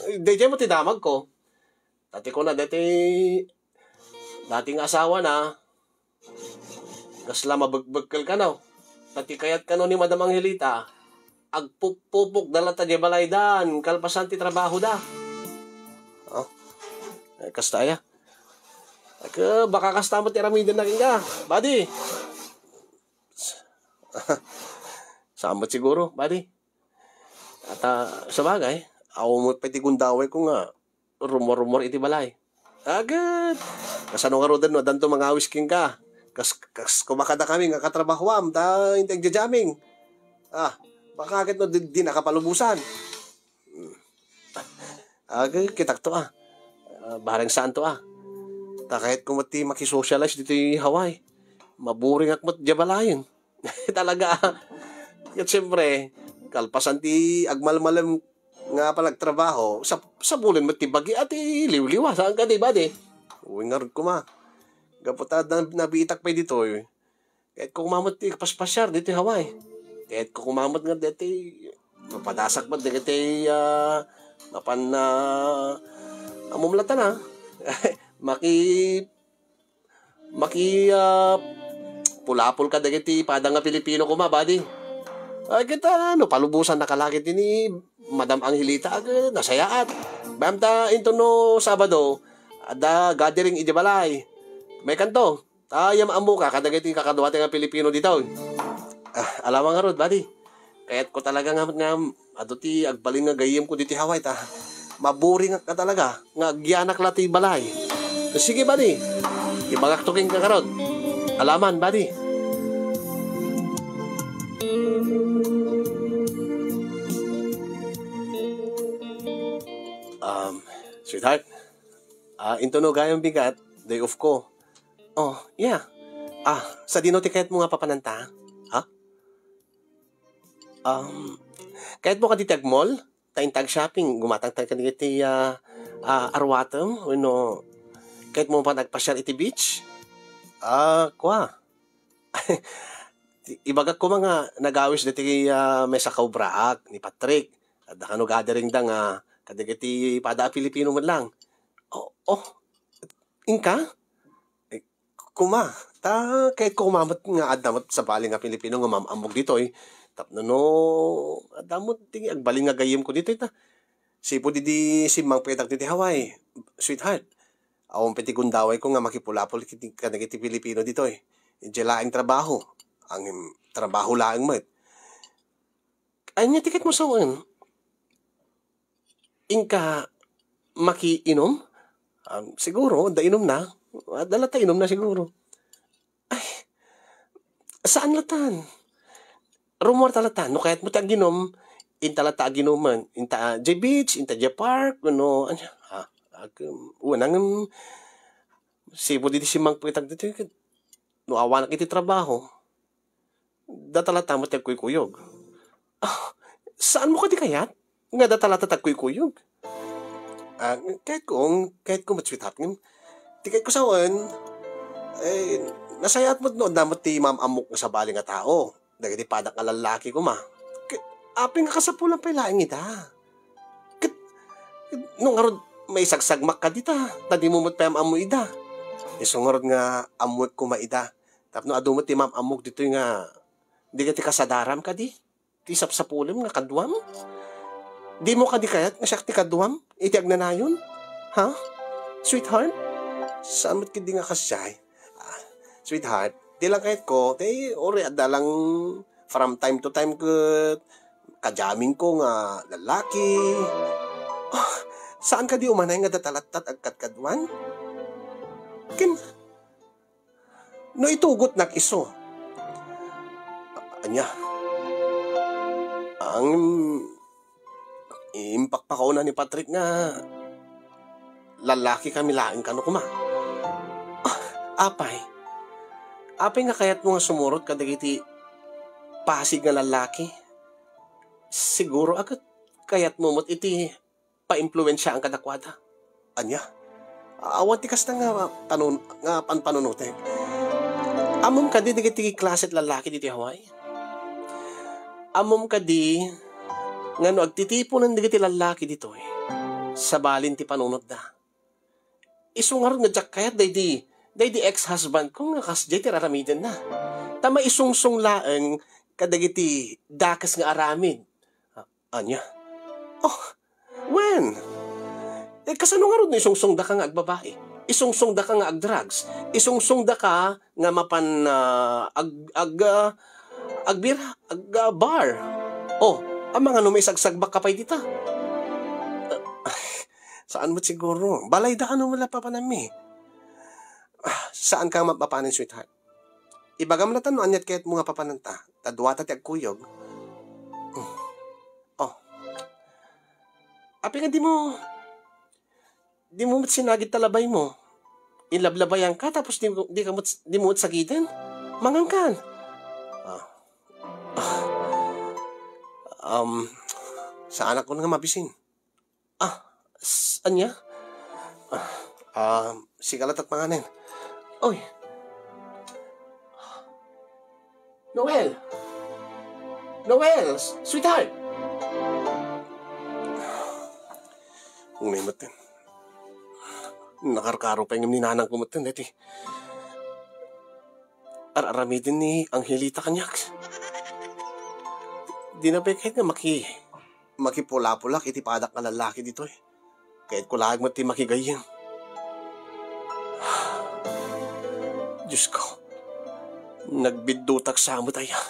Eh, daydiay met ti damag ko. Ta ti kuna deti, dati nga asawana, kasla mabegbekkel kano. Ta ti kayat kano ni Madam Angelita, agpupupokda latta diay balaydan, kalpasan ti trabahoda. Oh, eh, kasta aya. Ket baka kasta met ti aramidenna kenka, buddy. Saan met siguro, buddy? At, ah, sabagay, awan met pay ti gundawayko nga rumor-rumor iti balay. Agay! Kasano ngaruden no addanto mangawis kenka? Kas, kas kumakada kami nga katrabahoam, ta inti agjajamming. Ah, bakit no di, di nakapalubosan? Hmm. Agay, kitakto, ah. Ah, bareng saanto, ah. Ta kayatko met ti makisocialize ditoy Hawaii. Maburingak met diay balayen. Talaga, ah. Ket siyempre, kalpasan ti agmalmalem nga panagtrabaho, sap-, sapulen met ti bagi a ti liwliwa, saan kadi, buddy? Uy, ngarud koma. Gapu ta na-, nabiitak pay ditoy. Kayatko koma met ti paspasiar ditoy Hawaii. Kayatko koma met nga ditoy mapadasak met dagiti, ah, mapan, ah, ammom latta na. Maki-, maki-, ah, pulapol kadagiti pada nga Pilipino koma, buddy. Ay, kita, no, palubosan na kalakit ni Madam Angelita, ag-, nasayaat. Bayam ta, into no Sabado, adda gathering idiay balay. Maykanto? Ta, ya maammoka kadagiti kakaduata nga Pilipino ditoy. Ah, alamang ngarud, buddy. Kayatko talaga nga, nga adu ti agbalin nga gayyemko ditoy Hawaii, ta. Maburingak nga talaga nga agyanak la ti balay. Sige, buddy. Ibagakto kenka ngarud. Alaman, buddy. Um, sweetheart, ah, into no gayam bigat, day off ko. Oh, yeah. Ah, sadino ti kayatmo nga papananta? Ha? Um, kayatmo kadi ti agmall? Ta inta agshopping, gumatang ta kadagiti, ah, ah, aruatem, wenno kayatmo pay agpasiar iti beach? Ah, kua. Ibagak koma nga nagawis dagiti, ah, maysa kaubraak, ni Patrick. Adda kano gathering da nga kadagiti pada a Pilipino met lang. Oh, oh. Inka? Eh, koma, ta kayatko koma met nga adda met sabali nga Pilipino nga maam-ammok ditoy. Tapno no, adda met ti agbalin nga gayyemko ditoy ta. Sipud idi simmangpetak ditoy Hawaii, sweetheart. Awan pay ti gundawayko nga makipulapol kiti, kadagiti Pilipino ditoy. Idiay laeng trabaho. Ang trabaho laeng met. Ania ti kayatmo sawen? Inka makiinum? Ah, siguro, adda inumna. Adda latta inumna siguro. Ay, saan latan? Rummuarta latan. No kayatmo ti aginum, inta latta aginumen. Inta, ah, diay beach, inta diay park, wenno, ania, ha? Ag-, um, unang, um, sipud idi simmangpetak ditoy, no awanak iti trabaho, data latta met ti agkuykuyog. Ah, saanmo kadi kayat nga data latta ti agkuykuyog? Ah, kayatko, kayatko met, sweetheart, ngem ti kayatko sawen, eh, nasayaat met no adda met ti maam-ammok nga sabali nga tao. Dagiti padak nga lallaki koma. Ket apay nga kasapulan pay laeng ida? Ket no ngarud, maisagsagmak kadi ta, ta dimo met pay am-ammo ida. Isu ngarud nga ammoek koma ida. Tapno adu met ti maam-ammok ditoy nga dagiti kasadaram kadi ti sapsapulem nga kaduam? Dimo kadi kayat nga siak ti kaduam iti agnanayon? Ha? Sweetheart? Saan met kadi nga kasdiay? Ah, sweetheart, di lang kayatko, ti uray adda lang from time to time ket kajamingko nga lallaki. Ah, saan kadi umanay nga data latta ti agkadkaduan? Ken no itugotnak isu. Ania? Ang impakpakauna ni Patrick nga lallaki kami laeng kano koma. Ah, apay? Apay nga kayatmo nga sumurot kadagiti pasig nga lallaki? Siguro a ket kayatmo met iti paimpluensiaan kadakuada. Ania? Awan ti kasta nga panun-, nga panpanunotek. Ammom kadi dagiti klase ti lallaki ditoy Hawaii? Ammom kadi nga no agtitiponen dagiti lallaki ditoy, sabalin ti panunotda? Isu ngarud nga diak kayat daydi, daydi ex-husband ko nga kasdiay ti raramidenna. Ta maisungsong laeng kadagiti dakes nga aramid. Ania? Oh, wen! Eh, kasano ngarud no isungsongdaka nga agbabai? Isungsongdaka nga agdrugs? Isungsongdaka nga mapan, ah, ag-, ag-, ah, Agbira, ag-, ah, bar. Oh, amangan no maisagsagbak ka pay dita. Ah, saan met siguro. Balayda no la papananmi. Ah, saan ka mapapanen, sweetheart? Ibagam latta no aniat kayatmo nga papananta. Ta duata ti agkuyog. Oh. Apay nga di mo, di mo met sinagid ta labaymo. Inlablabayan ka, tapos di, di ka met, di mo met sagiden. Mangan kan. Ah. Ah. Um, saanak ko nga mabisin. Ah, s-, ania? Ah, ah, sika latta ti panganen. Oy. Noel! Noel! S-, sweetheart! Unay met. Nakarkaro pay ngem ni nanang ko met deti. Ar-aramiden ni Angelita kaniak. Dina pay kayat nga maki-, makipulapulak iti padak nga lallaki ditoy. Kayatko laeng met ti makigayyem. Diyos ko, nagbiddutak sa met aya.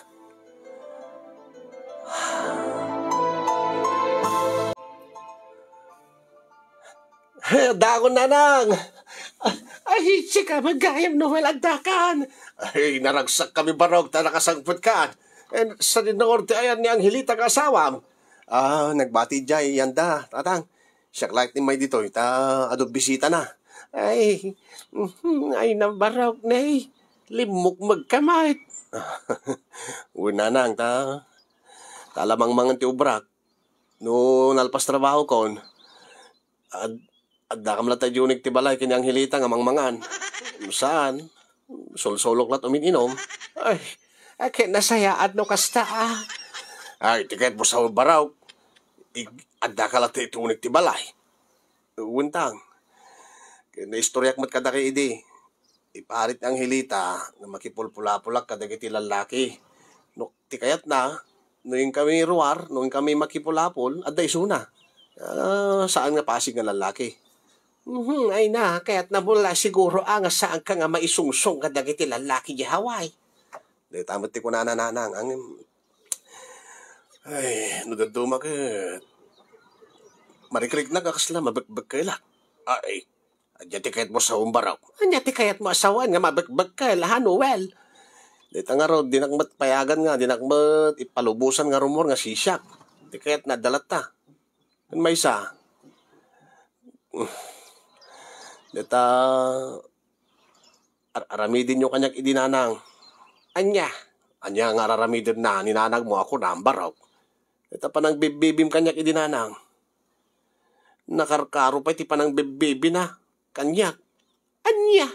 Addakan, nanang! Ay, sika met gayam, Noel, addakan! Ay, naragsak kami, Barok, ta nakasangpetkan. Eh, sadinoon ti ayan ni Angelita nga asawam? Ah, nagbati diay, yanda, tatang. Siak laeng ti immay ditoy, ta adu bisitana. Ay, mhm, ay, na, Barok, ne. Limmukmegka met. Wen, nanang, ta, ta alamang mangan ti obrak. No nalpas trabahokon, ad-, addakam latta idiay uneg ti balay ken ni Angelita nga mangmangan. Saan, sulsulok latta umin-inom. Ay, a, ket nasayaat no kasta, a. Ay, ti kayatmo sa Barok, ig-, addaka latta iti uneg ti balay. Wen, tang. Ket naistoriak met kadakay idi. Iparit ni Angelita nga makipulpulapulak kadagiti lallaki. No, ti kayatna, no inkami ruar, no inkami makipulapul, adda isuna. Ah, saan nga pasig nga lallaki. Mhm, ay na, kayatna mo la siguro, a, nga saanka nga maisungsong kadagiti lallaki di Hawaii. Dayta met ti kunana, nanang, ngem, ay, no dadduma ket, marikriknak a kasla mabekbekkelak. Ay, ania ti kayatmo sa Barok? Ania ti kayatmo a sawen nga mabekbekkel, ha, Noel? Dayta ngarud, dinak met payagan nga, dinak met ipalubosan nga rumor nga sisiak. Ti kayatna, adda latta. Ken maysa, dayta, ar-, aramidenyo kaniak idi, nanang. Ania? Ania nga ar-aramidenna ni nanangmo a kunam, Barok? Dayta panangbibbibim kaniak idi, nanang. Nakarkaro pay ti panangbibbibina kaniak. Ania?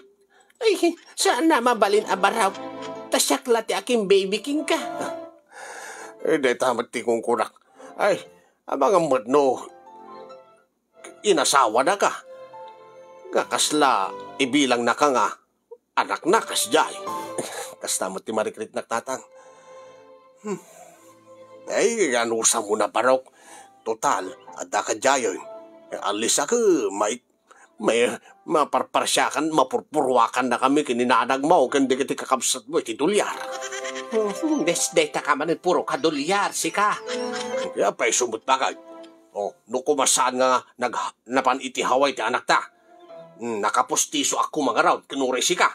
Ay, saan a mabalin a Barok. Ta siak la ti akin baby kenka. Eh, dayta met ti kunkunak. Ay, amangan met no inasawanaka. Nga kasla ibilangnaka nga anakna kasdiay. Kasta met ti marikriknak, tatang. Hmm. Ay, anusam mo na, Barok. Total, adda ka diayen. At least ako, may, may maparparsiakan, mapurpuruakan na kami ken ni nanangmo, ken dagiti kakabsatmo iti dolyar. Hmm, des, dayta ka man puro ka dolyar, sika. Kaya pa isumot bagay. Oh, no kumasaan nga nag-, napan iti Hawaii ti anakta. Hmm, nakapustiso ako mangarud, ken uray sika.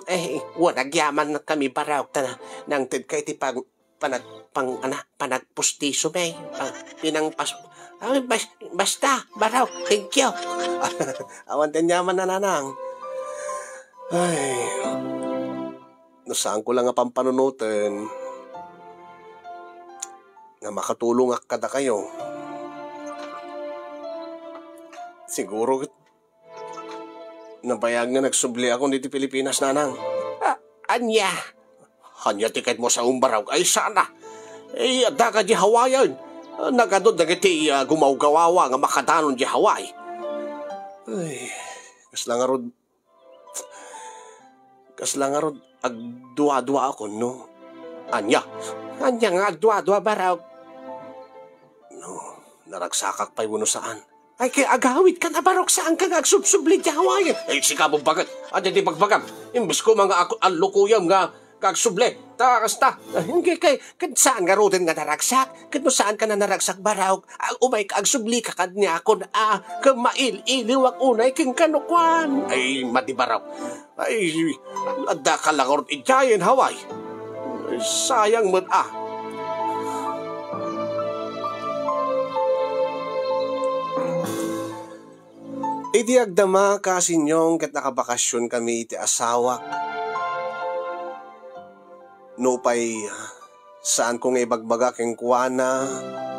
Eh, wen, agyaman kami, Barok, ta na-, nangted ka iti pag-, panag-, pang-, ana, panagpustiso, be. Pang-, pinangpas-, ah, bas-, basta, Barok, thank you. Awan ti aniaman, nanang. Ay, no saanko la nga pampanunoten, nga makatulongak kadakayo. Siguro, nabayag nga nagsubliakon ditoy Pilipinas, nanang. Ah, ania? Ania ti kayatmo sa Barok? Ay, saan a. Eh, adda ka di Hawaii. Ah, nagadu dagiti, ah, gumawgawawa nga makadanon di Hawaii. Ay, kasla ngarud, kasla ngarud agduaduaakon, no? Ania? Ania nga agduadua, Barok? No, naragsakak pay wenno saan. Ay, kay agawidkan a Barok, saanka nga agsubsubli di Hawaii. Ay, sika, bumbagat. Ania ti bagbagam? Imbes koma nga ako, allukoyam nga Agsubli, ta kasta, kay, kay, ket saan ngaruden nga naragsak? Ket no saan ka na naragsak, Barok, ag-, umay ka, agsubli ka kaniakon, a, ket mail-iliwak unay ken kano kuan. Ay, madi, Barok. Ay, adda ka la ngarud idiayen, Hawaii. Ay, sayang met, a. Idi agdama, Kasinyong, ket nakabakasion kami iti asawak. Nupay saanko nga ibagbaga kenkuana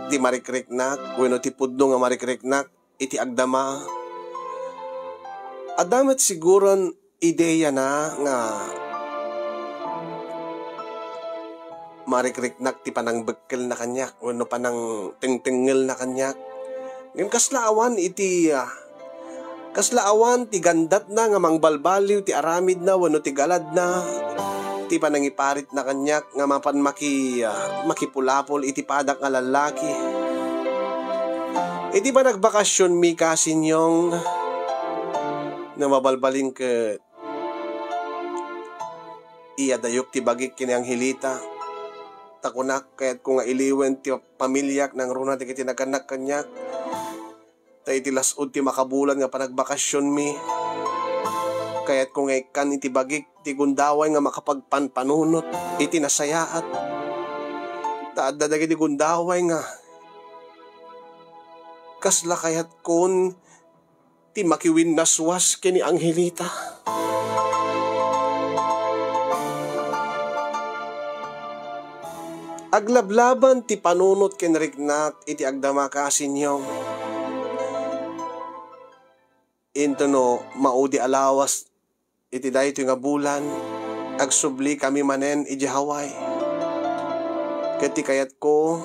ti marikriknak wenno ti pudno nga marikriknak iti agdama, adda met siguron ideyana nga marikriknak ti panangbekkelna kaniak wenno panangtengtengelna kaniak. Ngem kasla awan iti, ah, kasla awan ti gandatna nga mangbalbaliw ti aramidna wenno ti galadna, ti panangiparitna kaniak nga mapan maki-, ah, makipulapol iti padak nga lallaki. Iti panagbakasionmi, Kasinyong, no mabalbalin ket iyadayok ti bagik ken ni Angelita. Ta kunak, kayatko nga iliwen ti pamiliak nangruna dagiti nagannak kaniak. Ta iti las-ud ti makabulan nga panagbakasionmi, kayatko nga ikkan iti bagik ti gundaway nga makapagpanpanunot iti nasayaat. Ta adda dagiti gundaway nga kasla kayatkon ti makiwinnaswas ken ni Angelita. Aglablaban ti panunot ken riknak iti agdama, Kasinyong. Intono maudi a lawas iti daytoy nga bulan, agsubli kami manen idiay Hawaii. Ket ti kayatko,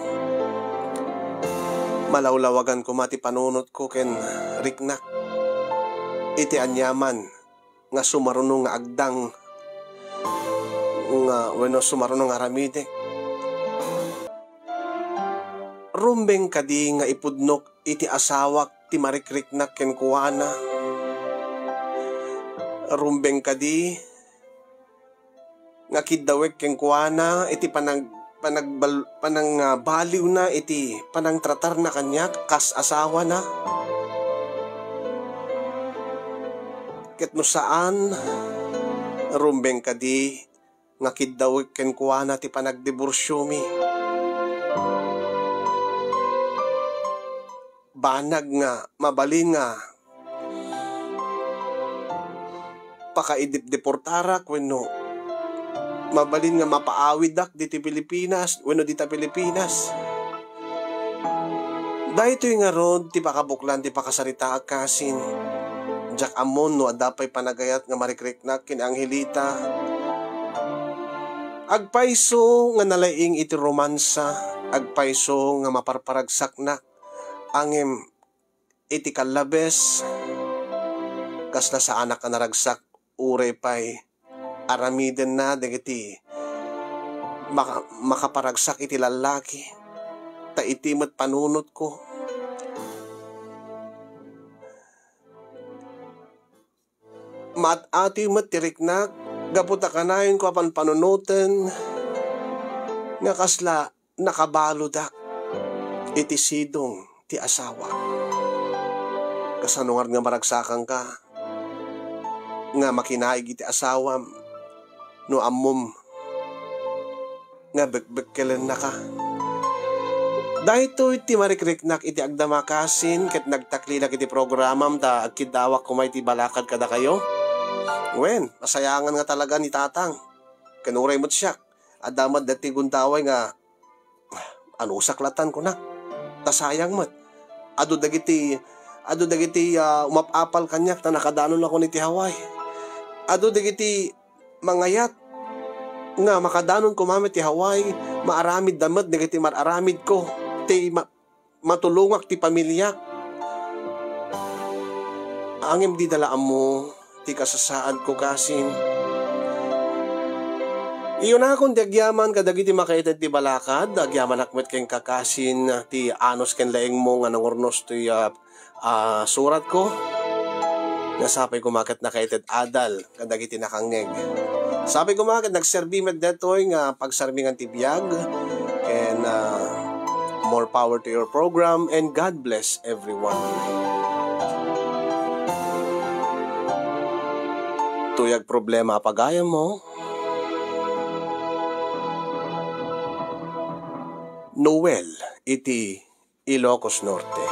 malawlawagan koma ti panunotko ken riknak iti aniaman nga sumaruno nga agdang nga wenno sumaruno nga aramidek. Rumbeng kadi nga ipudnok iti asawak ti marikriknak kenkuana? Rumbeng kadi nga kiddawek kenkuana iti panag-, panagbal-, panang, ah, baliwna iti panangtratarna kaniak kas asawana? Ket no saan, rumbeng kadi nga kiddawek kenkuana ti panagdiborsiomi? Banag nga mabalin nga pakaidip-deportarak wenno mabalin nga mapaawiddak ditoy Pilipinas wenno dita Pilipinas? Daytoy ngarud ti pakabuklan ti pakasaritaak, Kasin. Diak ammon no adda pay panagayat nga marikriknak ken Angelita. Agpayso nga nalaing iti romansa, agpayso nga maparparagsaknak, ngem iti kallabes, kasla saanak a naragsak, uray pay aramidenna dagiti maka-, makaparagsak iti lallaki, ta iti met panunotko. Maat-atoy met ti riknak gapu ta kanayonko a panpanunoten nga kasla nakabaludak iti sidong ti asawa. Kasano ngarud nga maragsakanka nga makinaig iti asawam no ammom nga bekbekkelennaka? Daytoy ti marikriknak iti agdama, Kasin, ket nagtaklinak iti programam ta agkiddawak koma iti balakad kadakayo. Wen, masayangan nga talaga ni Tatang. Ken uray met siak, adda met dagiti gundaway nga anusak latan kunak. Ta sayang met. Adu dagiti, adu dagiti, ah, umap-apal kaniak ta nakadanonakon iti Hawaii. Adu dagiti mangayat nga makadanon koma met ti Hawaii, maaramidda met dagiti mar-aramidko ti ma-, matulongak ti pamiliak. Ngem dida la ammo ti kasasaadko, Kasin. Iyunakon ti agyaman kadagiti makaited ti balakad, agyamanak met kenka, Kasin, ti anus ken laengmo nga nangurnos toy, ah, ah, suratko. Nga sapay koma ket nakaited adal kadagiti nakangngeg. Sapay koma ket nagserbi met detoy nga pagsarmingan ti biag, and, ah, more power to your program, and God bless everyone. Tuyag problema a pagayammo, Noel iti Ilocos Norte.